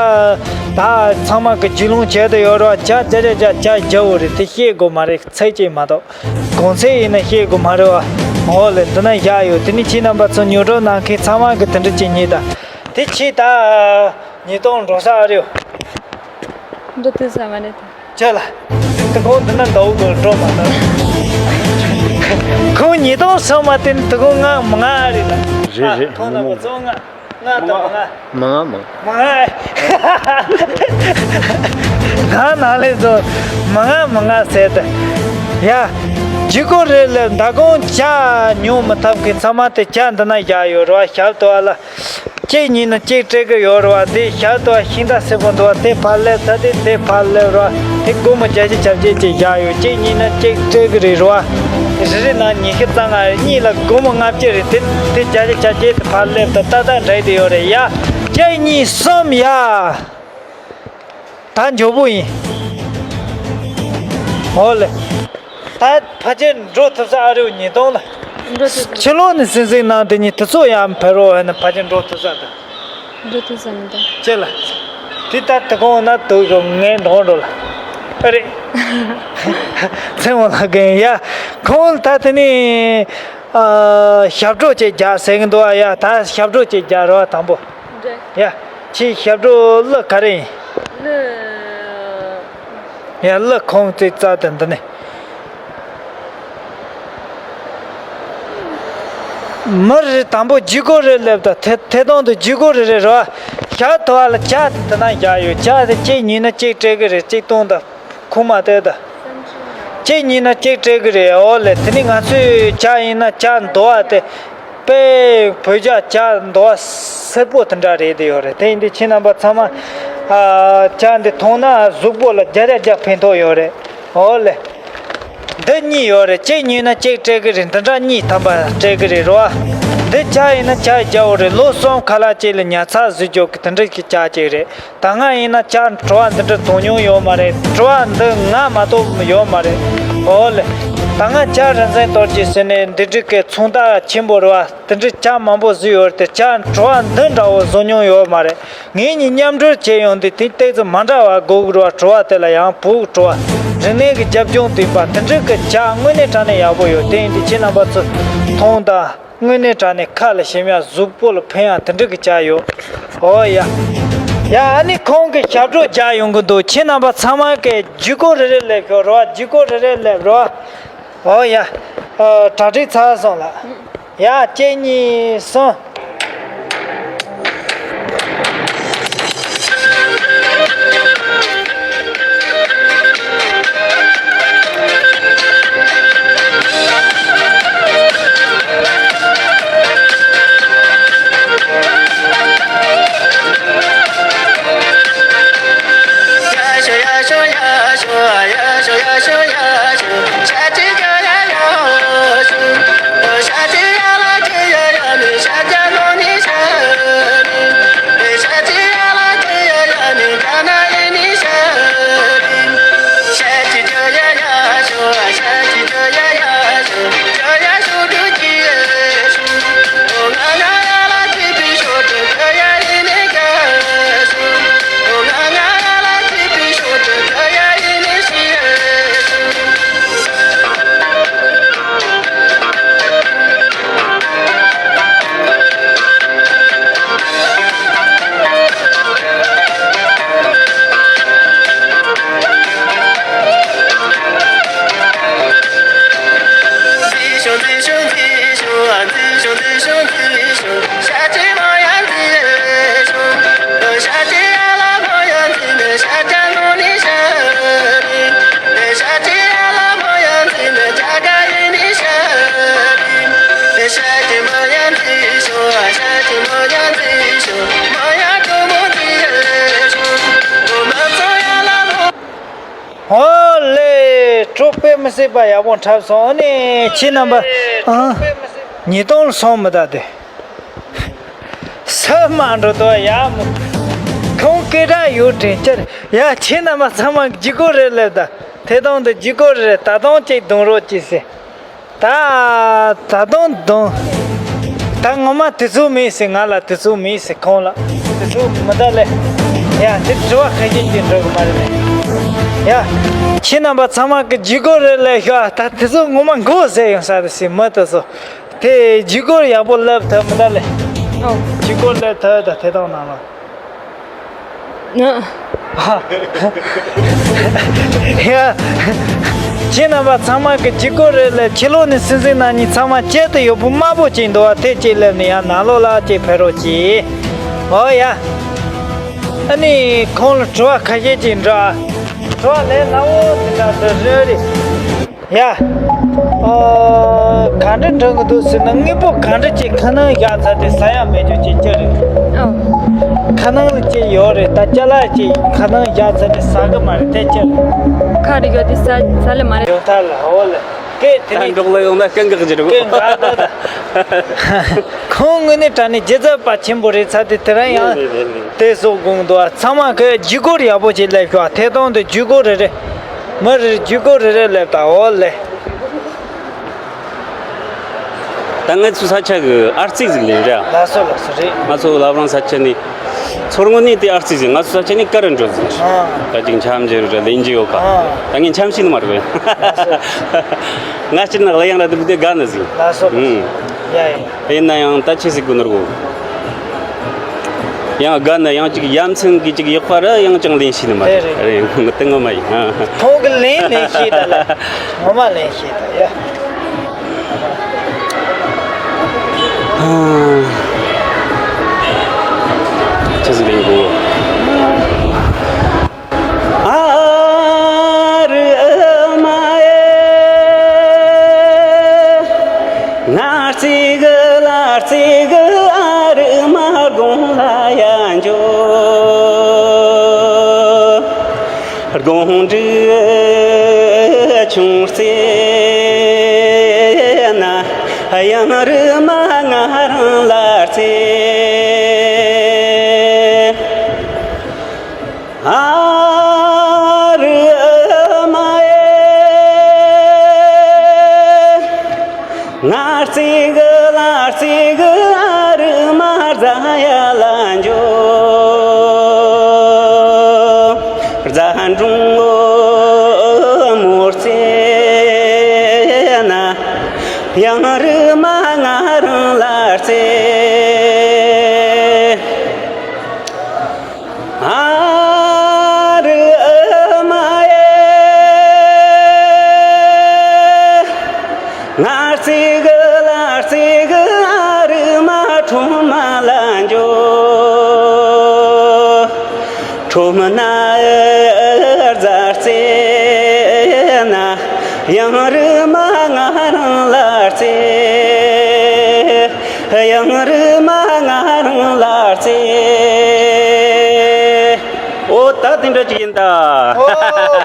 ད་ཚང་མ་གི་རྒྱུས་ལོན་བྱས་ཏེ་ཡོད་རེད་བ། ཇ་ཇ་ཇ་ཇ་ཇ་རྒྱག་འོ་རེད། དེ་བཤད་དགོས་མ་རེད། ཚད་ཅིག་མ་གཏོགས། གོང་ཚད་ཡིན་ན་བཤད་དགོས་མ་རེད་བ། འོ་ལེ། འདི་ན་བཞག་ཡོད། དེ་ནི་ཁྱེད་རྣམ་པ་ཚོ་ཉོ་སྒྲུབ་གནང་མཁན་ཚང་མ་གི་དེ་འདྲ་ཅིག་རྙེད་དང་། དེ་ཕྱིས་ད་ཉིས་སྟོང་འགྲོ་ས་ཨ་རེད། འགྲོ་ཐུབ་ས་མ་རེད་ད། ཅི་ལ། དེ་ཁོང་འདི་ན་འདའ་བོ་དགོས་འགྲོ་མ་ཐུབ། ཁོང་ཉིས་སྟོང་སོང་མ་དེ་ནི་དེ་ཁོང་ལྔ་མ་ལྔ་ཨ་རེད་ལ། རེད་རེད། ཁོང་རྣམ་པ་ཚོ་ལྔ། ལྔ་དང་མ་ལྔ། མ་ལྔ་མ། མ་ལྔ། ང་ནང་ལས་ཚོ་མ་ལྔ་མ་ལྔ་ཟེར་ཏེ། ཡ། ཇུས་འགོད་རེ་སླེབས། མདང་དགོང་ཇ་ཉོ་མི་ཐུབ་མཁན་ཚང་མ་དེ་ཇ་འདི་ན་བཞག་ཡོད་རེད་བ། ཞབས་ཏོག་ལ། གཅིག་ཉིས་ནས་གཅིག་སྤྲད་གི་ཡོད་རེད་བ། འདི་ཞབས་ཏོག་ཤིང་རྟ་སེར་པོ་འདུག་བ། དེ་ཕར་སླེབས་ཚར་དུས་དེ་ཕར་སླེབས་རེད་བ། དེ་སྒོར་མོ་བརྒྱད་ཅུ་གྱ་བརྒྱད་ཅིག་བཞག་ཡོད། གཅིག་ཉིས་ནས་གཅིག་སྤྲད་གི་རེད་རེད་བ། རེ་རེ་ནང་ཉི་ཤུ་རྩ་ལྔ་རེད། གཉིས་ལ་སྒོར་མོ་ལྔ་བརྒྱ་རེད། དེ་དེ་བརྒྱད་ཅུ་གྱ་བརྒྱད་དེ་ཕར་སླེབས་དང་ཏག་ཏག་འདྲ་དེ་ཡོད་རེད་ཡ། གཅིག་གཉིས་གསུམ་ཡ། ད་མགྱོགས་པོ་ཡིན། འོ་ལེ། ད་ཕལ་ཆེར་འགྲོ་ཐུབ་ས་ཨ་རུ་ཉིས་སྟོང་ལ། འགྲོ་ཐུབ་ས། ཕྱི་ལོགས་ནས་གསན་གཟིགས་གནང་དེ་ཉིད་དེ་ཚོ་ཡང་ཕེབས་རོགས་ཨེ་ན། ཕལ་ཆེར་འགྲོ་ཐུབ་ས་དང་། འགྲོ་ཐུབ་ས་མི་འདུག་ཅེ་ལ། དེ་ལྟར་དེ་གོང་ན་དུག་རོ་ངས་འགྲོ་འགྲོ་ལ། ཨ་རེད། ཚེ་མོ་ལགས་ཀྱིས་ཡ། ཁོང་ད་དེ་ནི། ཨ། ཞབས་བྲོ་ཅིག་རྒྱག་ཟེར་གི་འདུག་ཨ། ཡ། ད་ཞབས་བྲོ་ཅིག་རྒྱག་རོགས་དང་པོ། འདྲེ། ཡ། ཁྱེད་ཞབས་བྲོ་གླུ་ག་རེ་ཡིན། གླུ། ཡ། གླུ་ཁོང་ཙིག་རྩ་དེ་འདི་ནི། མི་རེ་དང་པོ་ཇུས་འགོད་རེ་སླེབས་དང་། ཐད་ཐད་གཏོང་དུ་ཇུས་འགོད་རེ་རེ་རོ། ཞག་ཐོ་བ་ལ་ཇ་དེ་ན་བཞག་ཡོད། ཇ་དེ་གཅིག་ཉིས་ན་གཅིག་སྤྲད་གི་རེད། གཅིག་སྟོང་དང་ཁུག་མ་སྟེར་དང་། གཅིག་ཉིས་ན་གཅིག་སྤྲད་གི་རེད། འོ་ལེ། དེ་ནི་ང་ཚོའི་ཇ་ཡིན་ན་ཇ་འདོ་བ་དེ། དཔེ་བོད་ཇ་ཇ་འདོ་བ་སེར་པོ་དེ་འདྲ་རེད་དེ་ཡོད་རེད། དེ་ཡིན་དུས་ཁྱེད་རྣམ་པ་ཚང་མ། ཨ། ཇ་འདི་འཐུང་ན་གཟུགས་པོ་ལ་རྒྱ་རྒྱ་རྒྱ་ཕན་ཐོགས་ཡོད་རེད། འོ་ལེ། འདི་གཉིས་ཡོད་རེད། གཅིག་ཉོས་ན་གཅིག་སྤྲད་གི་རེད། འདི་འདྲ་གཉིས་ཐམ་པ་སྤྲད་གི་རེད་རོ། འདི་ཇ་ཡིན་ན་ཇ་རྒྱ་བོ་རེད། ལོ་གསུམ་ཁ་ལག་ཅིག་ལ་ཉར་ཚགས་བཟོ་རྒྱུ་གི་དེ་འདྲ་གི་ཇ་ཅིག་རེད། ད་སྔ་ཡིན་ན་ཇ་བྲོ་བ་འདི་འདྲ་བཏུང་མྱོང་ཡོད་མ་རེད། བྲོ་བ་འདི་ང་མ་གཏོགས་ཡོད་མ་རེད། འོ་ལེ། ད་སྔ་ཇ་རིན་ཆེན་གཏོར་གྱི་ཟེར་ནས་འདི་འདྲ་གི་ཚོང་རྟགས་ཆེན་པོ་རེད་བ། དེ་འདྲའི་ཇ་མང་པོ་བཟོས་ཡོད་རེད་དེ། ཇ་བྲོ་བ་འདི་འདྲ་བོ་བཟོ་མྱོང་ཡོད་མ་རེད། ངེད་གཉིས་མཉམ་འབྲེལ་བྱས་ཡོང་དུས་དེ་ཏོག་ཙམ་མ་འདྲ་བ་དགོས་ཀྱི་རེད་བ། བྲོ་བ་དེ་ལ་ཡང་བོད་ཀྱི་བྲོ་བ། རིག་གནས་ཀྱི་རྒྱབ་ལྗོངས་ལྡན་པ་དེ་འདྲའི་གི་ཇ་དངོས་གནས་དྲང་གནས་ཡག་པོ་ཡོད། དེ་ཡིན་དུས་ཁྱེད་རྣམ་པ་ཚོ་འཐུང་དང་། དངོས་གནས་དྲང་གནས་ཁ་ལ་ཞིམ་ཡ། གཟུགས་པོ་ལ་ཕན་ཡ་དེ་འདྲའི་གི་ཇ་ཡོད། འོ་ཡ། ཡ། ཨ་ནི་ཁོང་གི་ཞབས་བྲོ་རྒྱག་ཡོང་གི་འདུག་ཁྱེད་རྣམ་པ་ཚང་མ་གི་ཇུས་འགོད་རེ་རེ་སླེབས་ཤོག་རོ། ཇུས་འགོད་རེ་རེ་སླེབས་རོ། འོ་ཡ། ཨ། གྲ་སྒྲིག་ཚར་སོང་ལགས། ཡ། གཅིག་གཉིས་གསུམ། ཨོ་ལེ། གྲོགས་དཔེ་མི་སྲིད་པ་ཡག་པོ་འཁྲབ་སོང་། ཨ་ནི་ཁྱེད་རྣམ་པ། ཨ། ཉིས་སྟོང་ལ་སོང་མི་ད་དེ། ས་མ་འགྲོ་དོ་ཡ་མོ། ཁོང་སྐད་གྲགས་ཡོད་དྲན་ཅར། ཡ། ཁྱེད་རྣམ་པ་ཚང་མ་ལྗིད་ཁོག་རེད་ལབ་ད། ཐད་གཏོང་དུ་ལྗིད་ཁོག་རེད། ད་དུང་གཅིག་རྡུང་རོགས་གྱིས་ཟེར། ད། ད་དུང་རྡུང་། ད་ངོ་མ་དུས་ཚོད་མེད་ཟེར། ང་ལ་དུས་ཚོད་མེད་ཟེར། ཁོང་ལ་དུས་ཚོད་མི་ད་ལེ། ཡ། དེ་དྲི་བ་ཁ་ཤས་ཀྱིས་འགྲོ་གི་མ་རེད་ལེ། ཡ། ཁྱེད་རྣམ་པ་ཚང་མ་གི་ལྗིད་ཁོག་རེད་ལབ་ཤག། ད་དུས་ཚོད་ངོ་མ་འགོར་ཟེར་ཡོང་ས་རེད་ཟེར། མི་དེ་ཚོ་དེ་ལྗིད་ཁོག་ཡག་པོ་ལབ་ཐུབ་མི་ད་ལེ། ཨོ། ལྗིད་ཁོག་ལབ་ཐུབ་ད། ཐད་གཏོང་ནང་ལ། ཡ། ཁྱེད་རྣམ་པ་ཚང་མ་གི་ལྗིད་ཁོག་རེད་ལ། ཕྱི་ལོགས་ནས་སྲིད་འཛིན་རྣམ་གཉིས་ཚང་མ་གཅིག་ཏུ་ཡོད་པོ་དམར་པོ་ཅིག་འདུག་བ། དེ་གཅིག་ལེབ་ནས་ཡང་ནང་ལོགས་ལ་གཅིག་ཕེབས་རོགས་གྱིས། ཨོ་ཡ། ཨ་ནི་ཁོང་ལ་དྲི་བ་ཁ་ཤས་ཅིག་འདྲི། དྲི་བ་ལན་སླ་བོ་དེ་འདྲ་འདྲི་རེད། ཡ། ཨ། ག་འདྲ་འདྲ་གི་འདུག་ཟེར་ན། དངོས་པོ་ག་འདྲ་ཅིག་ཁ་ནང་བཞག་ཚར་ཏེ་ཟ་ཡ་མེད་རྒྱུ་ཅིག་ཅི་རེད། ཨོ། ཁ་ནང་ལ་ཅིག་ཡོད་རེད། ད་ཅ་ལག་ཅིག་ཁ་ནང་བཞག་ཚར་ཏེ་ཟ་གི་མ་རེད། དེ་ཅི་རེད། ཁ་རེ་ཡོད་དེ་ཟ་ཟ་ལེ་མ་རེད། ཡོང་ཐལ་ལ། འོ་ལེ། སྐད་དེ་ད་ནི་འབྲོག་ལ་ཡོང་ན་སྐད་འགག་གི་རེད། སྐད་འགག་ད་ད། ཁོང་དངོས་གནས་དྲང་གནས་རྒྱལ་ཚབ་པ་ཆེན་པོ་རེད་ཚར་ཏེ། དེ་རིང་ཡང་དེ་སོགས་དགོངས་འདུག་ཚང་མ་གི་ལྗིད་ཁོག་ཡག་པོ་ཅིག་ལབ་ཤོག། ཐད་གཏོང་དུ་ལྗིད་ཁོག་རེ་རེ། མི་རེར་ལྗིད་ཁོག་རེ་རེ་ལབ་དང་། འོ་ལེ། ད་ང་ཚོའི་ས་ཆ་གི་ཨར་རྩིས་ཟིག་ལེན་ར། ལགས་སོ་ལགས་སོ། རེད། ང་ཚོ་བླ་བྲང་ས་ཆ་ནི་ཚོར་ངོ་ནི་དེ་ཨར་རྩིས་ཟིག། ང་ཚོའི་ས་ཆ་ནི་ཀ་ར་འགྲོ་ཟིག། ཨ། ད་ཅིག་འཆམ་རྒྱུ་ར་ལེན་རྒྱུ་ཡོད་ཀ། ཨ། ད་ངས་འཆམ་ཤེས་ནི་མ་རེད། ལགས་སོ། ང་སྤྱིར་ན་གླུ་དབྱངས་ར་དེ་བུ་དེ་དགའ་ནི་ཟིག། ལགས་སོ་ལགས་སོ། ཨུམ། ཡ་ཡ། ཡིན་ན་ཡང་ད་ཆི་ཟིག་དགོས་ནོ་ར་གོ། ཡང་དགའ་ན་ཡང་ཅིག་ཡ་མཚན་གི་ཅིག་ཡག་པ་ར་ཡང་ཅང་ལེན་ཤེས་ནི་མ་རེད། རེད་རེད། ངི་ཏི་ངོ་མ་ཡིན། ཨ། ཁོང་གི་ལེན་ལེན་ཤེས་ད་ལ། ངོ་མ་ལེན་ཤེས་ད་ཡ། ཨ། ཆི་ཟིག་ལེན་དགོས། ཨ་རི་མ་ཨེ། ང་རྩིས་གི་ལ་རྩིས་གི། ཨ་རི་མ་དགོང་ལ་ཡ་འཇོ། དགོང་དྲོ་ཆུང་རྩེ་ན། གཡང་རི་མ་ང་རང་ལ་རྩེ། ཨ་རི་མ་ཨེ། ང་རྩིས་གི་ལ་རྩིས་གི། ཨ་རི་མ་རྫ་ཡ་ལ་འཇོ། རྫ་འབྲོང་མོ་རྩེ་ན། གཡང་རི་མ་ང་རང་ལ་རྩེ། ཨ་རི་མ་ཨེ། ང་རྩིས་གི་ལ་རྩིས་གི། ཁོ་མ་ན་ཨ་རྩ་རྩེ་ན་ཡང་རི་མ་ང་རང་ལ་རྩེ། ཡང་རི་མ་ང་རང་ལ་རྩེ། ཨོ་ད་དེ་འདྲ་ཅིག་ཡིན་ད། ཨོ་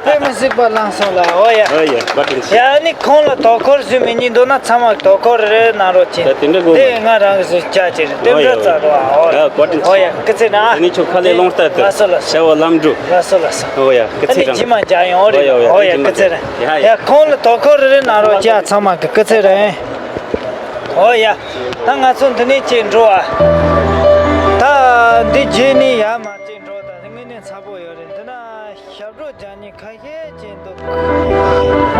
དཔེ་མི་སྲིད་པ་བླངས་སོང་ལ། ཨོ་ཡ། ཨོ་ཡ། བཀའ་དྲིན་ཆེ། ཡ་ནི་ཁོང་ལ་དོ་ཁུར་ཟོས་མི་ཉན་འདུག་ན་ཚང་མ་དོ་ཁུར་རེ་གནང་རོགས་གྱིས། ད་དེ་འདྲ་དགོས་མ་རེད། དེ་ང་རང་གི་བཟོས་བྱ་ཅིག་རེད། དེ་འདྲ་ཙམ་རོགས། ཨོ་ཡ། བཀའ་དྲིན་ཆེ། ཨོ་ཡ། སྐུ་ཚེ་རིང་། ཨ། དེ་ནས་ཁྱོད་ཁ་ལས་སློང་ལྟ་དུ་ལགས་སོ་ལགས་སོ། ཞྭ་བོ་ལམ་འགྲོ། ལགས་སོ་ལགས་སོ། ཨོ་ཡ། སྐུ་ཨ་ཚེ་ནི་རིང་། རྗེས་མ་མཇལ་ཡོང་། ཨོ་རེད། ཨོ་ཡ། ཨོ་ཡ། རྗེས་མ་སྐུ་ཚེ་རིང་། ཡ་ཡ། ཡ་ཁོང་ལ་དོ་ཁུར་རེ་གནང་རོགས་གྱིས། ཚང་མ་གི་སྐུ་ཚེ་རིང་། ཨོ་ཡ། ད་ང་ཚོ་འདི་ནས་ཅིག་འགྲོ་ཨ། ད་འདི་རྗེས་ནས་ཡར་མར་ཅིག་འགྲོ། ད་དངོས་གནས་ཚ་པོ་ཡོད་རེད། འདི་ན་ཞབས་བྲོ་རྒྱག་མཁན་ཁ་ཤས་ཅིག་འདུག།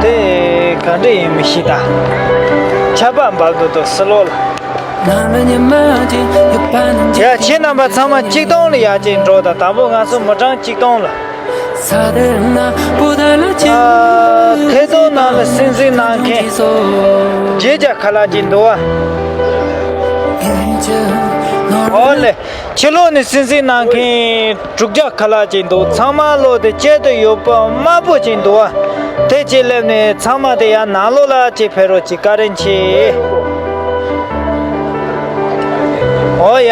དེ་ག་འདྲ་ཡིན་མི་ཤེས་ད། ཆར་པ་འབབ་འདུག་འདུག་སི་ལོ་ལ། ཡ་ཁྱེད་རྣམ་པ་ཚང་མ་ཆིག་སྟོང་ལ་ཡར་ཅིག་འགྲོ་ད། དང་པོ་ང་ཚོ་མི་གྲངས་ཆིག་སྟོང་ལ། ཨ། ཐད་གཏོང་ནང་ལ་གསན་གཟིགས་གནང་མཁན་བརྒྱད་བརྒྱ་ཁ་ལག་ཅིག་འདུག་བ། ཨོ་ལེ། ཕྱི་ལོགས་ནས་གསན་གཟིགས་གནང་མཁན་དྲུག་བརྒྱ་ཁ་ལག་ཅིག་འདུག། ཚང་མ་ལོ་དེ་གཅལ་དུ་ཡོད་པ་དམར་པོ་ཅིག་འདུག་བ། དེ་གཅིག་སླེབས་ནས་ཚང་མ་དེ་ཡར་ནང་ལོགས་ལ་ཅིག་ཕེབས་རོགས་ཅིག། བཀའ་དྲིན་ཆེ། ཨོ་ཡ།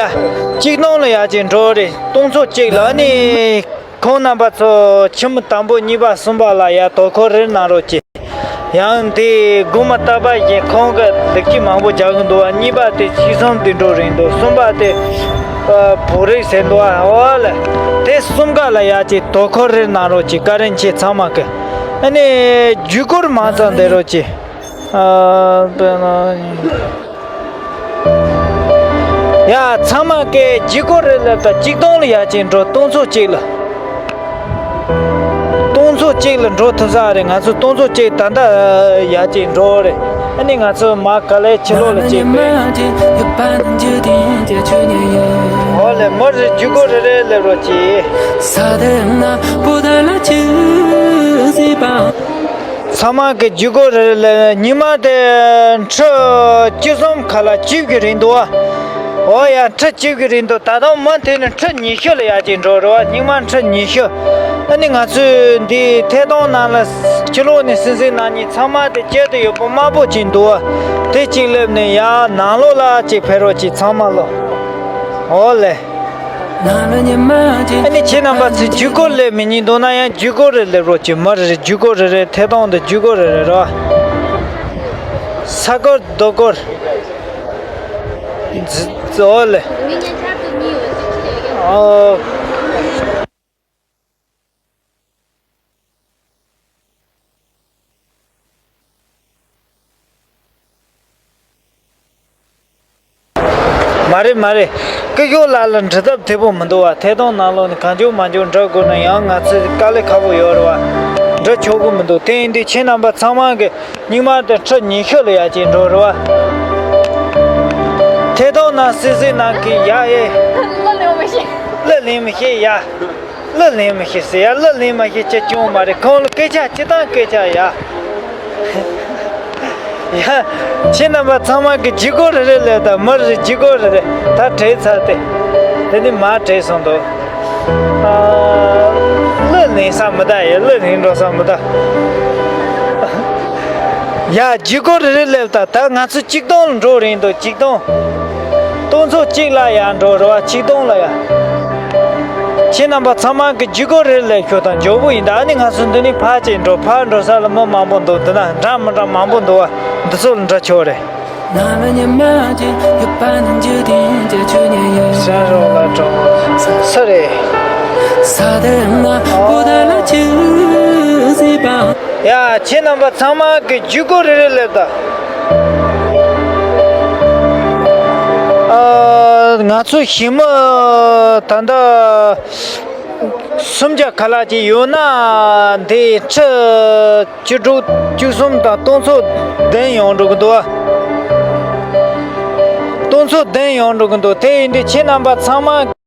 ཆིག་སྟོང་ལ་ཡར་ཅིག་འགྲོ་རེད། སྟོང་ཚོ་གཅིག་ལ་ནི། ཁོང་རྣམ་པ་ཚོ་ཆུ་མོ་དང་པོ་གཉིས་པ་གསུམ་པ་ལ་ཡར་དོ་ཁུར་རེ་གནང་རོགས་གྱིས། ཡང་དེ་དགོང་མོ་རྟག་པར་བཞིན་ཁོང་གི་ལེགས་སྐྱེས་མང་པོ་རྒྱག་གི་འདུག་བ། གཉིས་པ་དེ་ཆིག་གསུམ་དེ་འགྲོ་རན་འདུག། གསུམ་པ་དེ་ཨ་བོ་རིག་ཟེར་འདུག་བ། འོ་ལེ། དེ་གསུམ་ཀ་ལ་ཡར་ཅིག་དོ་ཁུར་རེ་གནང་རོགས་གྱིས། བཀའ་དྲིན་ཆེ་ཚང་མ་གི། ཨ་ནི་བརྒྱུད་སྐུར་མང་ཙམ་བསྡད་རོགས་གྱིས། ཨ་དཔེར་ན། ཡ་ཚང་མ་གི་བརྒྱུད་སྐུར་རེ་ལ་ད་ཆིག་སྟོང་ལ་ཡར་ཅིག་འགྲོ། སྟོང་ཚོ་གཅིག་ལ། སྟོང་ཚོ་གཅིག་ལ་འགྲོ་ཐུབ་ས་རེད། ང་ཚོ་སྟོང་ཚོ་གཅིག་ད་ལྟ་ཡར་ཅིག་འགྲོ་རེད། ཨ་ནི་ང་ཚོ་མ་ག་ལེ་ཕྱི་ལོགས་ལ་ཅིག་ཕེབས། ཨོ་ལེ། མི་རེ་བརྒྱུད་སྐུར་རེ་རེ་སླེབས་རོགས་གྱིས། ཚང་མ་གི་བརྒྱུད་སྐུར་རེ་རེ་སླེབས། ཉི་མ་དེ་ཁྲི་བཅུ་གསུམ་ཁ་ལག་བཅུ་གི་རིང་འདུག་བ། ཨོ་ཡ། ཁྲི་བཅུ་གི་རིང་འདུག། ད་དུང་མུ་མཐུད་ནས་ཁྲི་ཉི་ཤུ་ལ་ཡར་ཅིག་འགྲོ་རེད་བ། སྙིགས་མ་ཁྲི་ཉི་ཤུ། ཨ་ནི་ང་ཚོས་འདི་ཐད་གཏོང་ནང་ལ་ཕྱི་ལོགས་ནས་གསན་གཟིགས་གནང་མཁན་ཚང་མ་དེ་གཅལ་དུ་ཡོད་པ་དམར་པོ་ཅིག་འདུག་བ། དེ་གཅིག་སླེབས་ནས་ཡར་ནང་ལོགས་ལ་ཅིག་ཕེབས་རོགས་གྱིས་ཚང་མ་ལོ། ཨོ་ལེ། ཨ་ནི་ཁྱེད་རྣམ་པ་ཚོས་བརྒྱུད་སྐུར་སླེབས་མི་ཉན་འདུག་ན་ཡང་བརྒྱུད་སྐུར་རེ་སླེབས་རོགས་གྱིས། མི་རེ་རེ་བརྒྱུད་སྐུར་རེ་རེ། ཐད་གཏོང་དུ་བརྒྱུད་སྐུར་རེ་རེ་རོ། ས་སྐོར་རྡོ་སྐོར། ཨོ་ལེ། ཨོ། མ་རེད་མ་རེད། སྐུ་ཞབས་ལགས་ལ་འབྲི་ཐབས་དེ་པོ་མི་འདུག་བ། ཐད་གཏོང་ནང་ལོགས་ནས་གང་བྱུང་མང་བྱུང་འབྲི་དགོས་ན་ཡང་ང་ཚོས་དཀའ་ལས་ཁག་པོ་ཡོད་རེད་བ། འབྲི་ཆོག་གི་མི་འདུག། དེ་ཡིན་དུས་ཁྱེད་རྣམ་པ་ཚང་མ་གི་སྙིགས་མ་དེ་ཁྲི་ཉི་ཤུ་ལ་ཡར་ཅིག་འགྲོ་རེད་བ། ཐད་གཏོང་ནང་སི་སི་ནང་གི་ཡ་ཨེ། གླུ་ལེན་མི་ཤེས། གླུ་ལེན་མི་ཤེས་ཡ། གླུ་ལེན་མི་ཤེས་ཟེར་ཡ། གླུ་ལེན་མ་ཤེས་ཅི་བྱུང་མ་རེད། ཁོང་ལ་སྐད་ཆ་སྤྱིར་བཏང་སྐད་ཆ་ཡ། ཡ། ཁྱེད་རྣམ་པ་ཚང་མ་གི་བརྒྱུད་སྐུར་རེ་རེ་སླེབས་དང་། མི་རེ་བརྒྱུད་སྐུར་རེ་རེ་ད་བྲེལ་ཚར་ཏེ། དེ་ནི་མ་བྲེལ་སོང་འདུག། ཨ། གླུ་ལེན་ས་མི་གདའ་ཡ། གླུ་ལེན་འགྲོ་ས་མི་གདའ། ཡ། བརྒྱུད་སྐུར་རེ་རེ་སླེབས་དང་། ད་ང་ཚོ་ཆིག་སྟོང་ལ་འགྲོ་རན་འདུག། ཆིག་སྟོང་། སྟོང་ཚོ་གཅིག་ལ་ཡར་འགྲོ་རེད་བ། ཆིག་སྟོང་ལ་ཡ། ཁྱེད་རྣམ་པ་ཚང་མ་གི་བརྒྱུད་སྐུར་རེ་སླེབས་ཤོག་དང་། མགྱོགས་པོ་ཡིན་ད། ཨ་ནི་ང་ཚོ་འདི་ནས་ཕར་ཅིག་འགྲོ། ཕར་འགྲོ་ས་ལ་མི་མང་པོ་འདུག། འདི་ན་འདྲ་མི་འདྲ་མང་པོ་འདུག་བ། འདི་ཚོ་ལ་འདྲ་ཆོག་རེད། ས་རོགས་ལ་གྲོང་ས་རེད། ཡ། ཁྱེད་རྣམ་པ་ཚང་མ་གི་བརྒྱུད་སྐུར་རེ་རེ་སླེབས་དང་། ཨ། ང་ཚོ་ཞི་མི་ད་ལྟ་སུམ་བརྒྱ་ཁ་ལག་ཅིག་ཡོད་ན། འདི་ཁྲི་བཅུ་དྲུག་བཅུ་གསུམ་དང་སྟོང་ཚོ་བདུན་ཡོང་འགྲོ་གི་འདུག་བ། སྟོང་ཚོ་བདུན་ཡོང་འགྲོ་གི་འདུག། དེ་ཡིན་དུས་ཁྱེད་རྣམ་པ་ཚང་མ།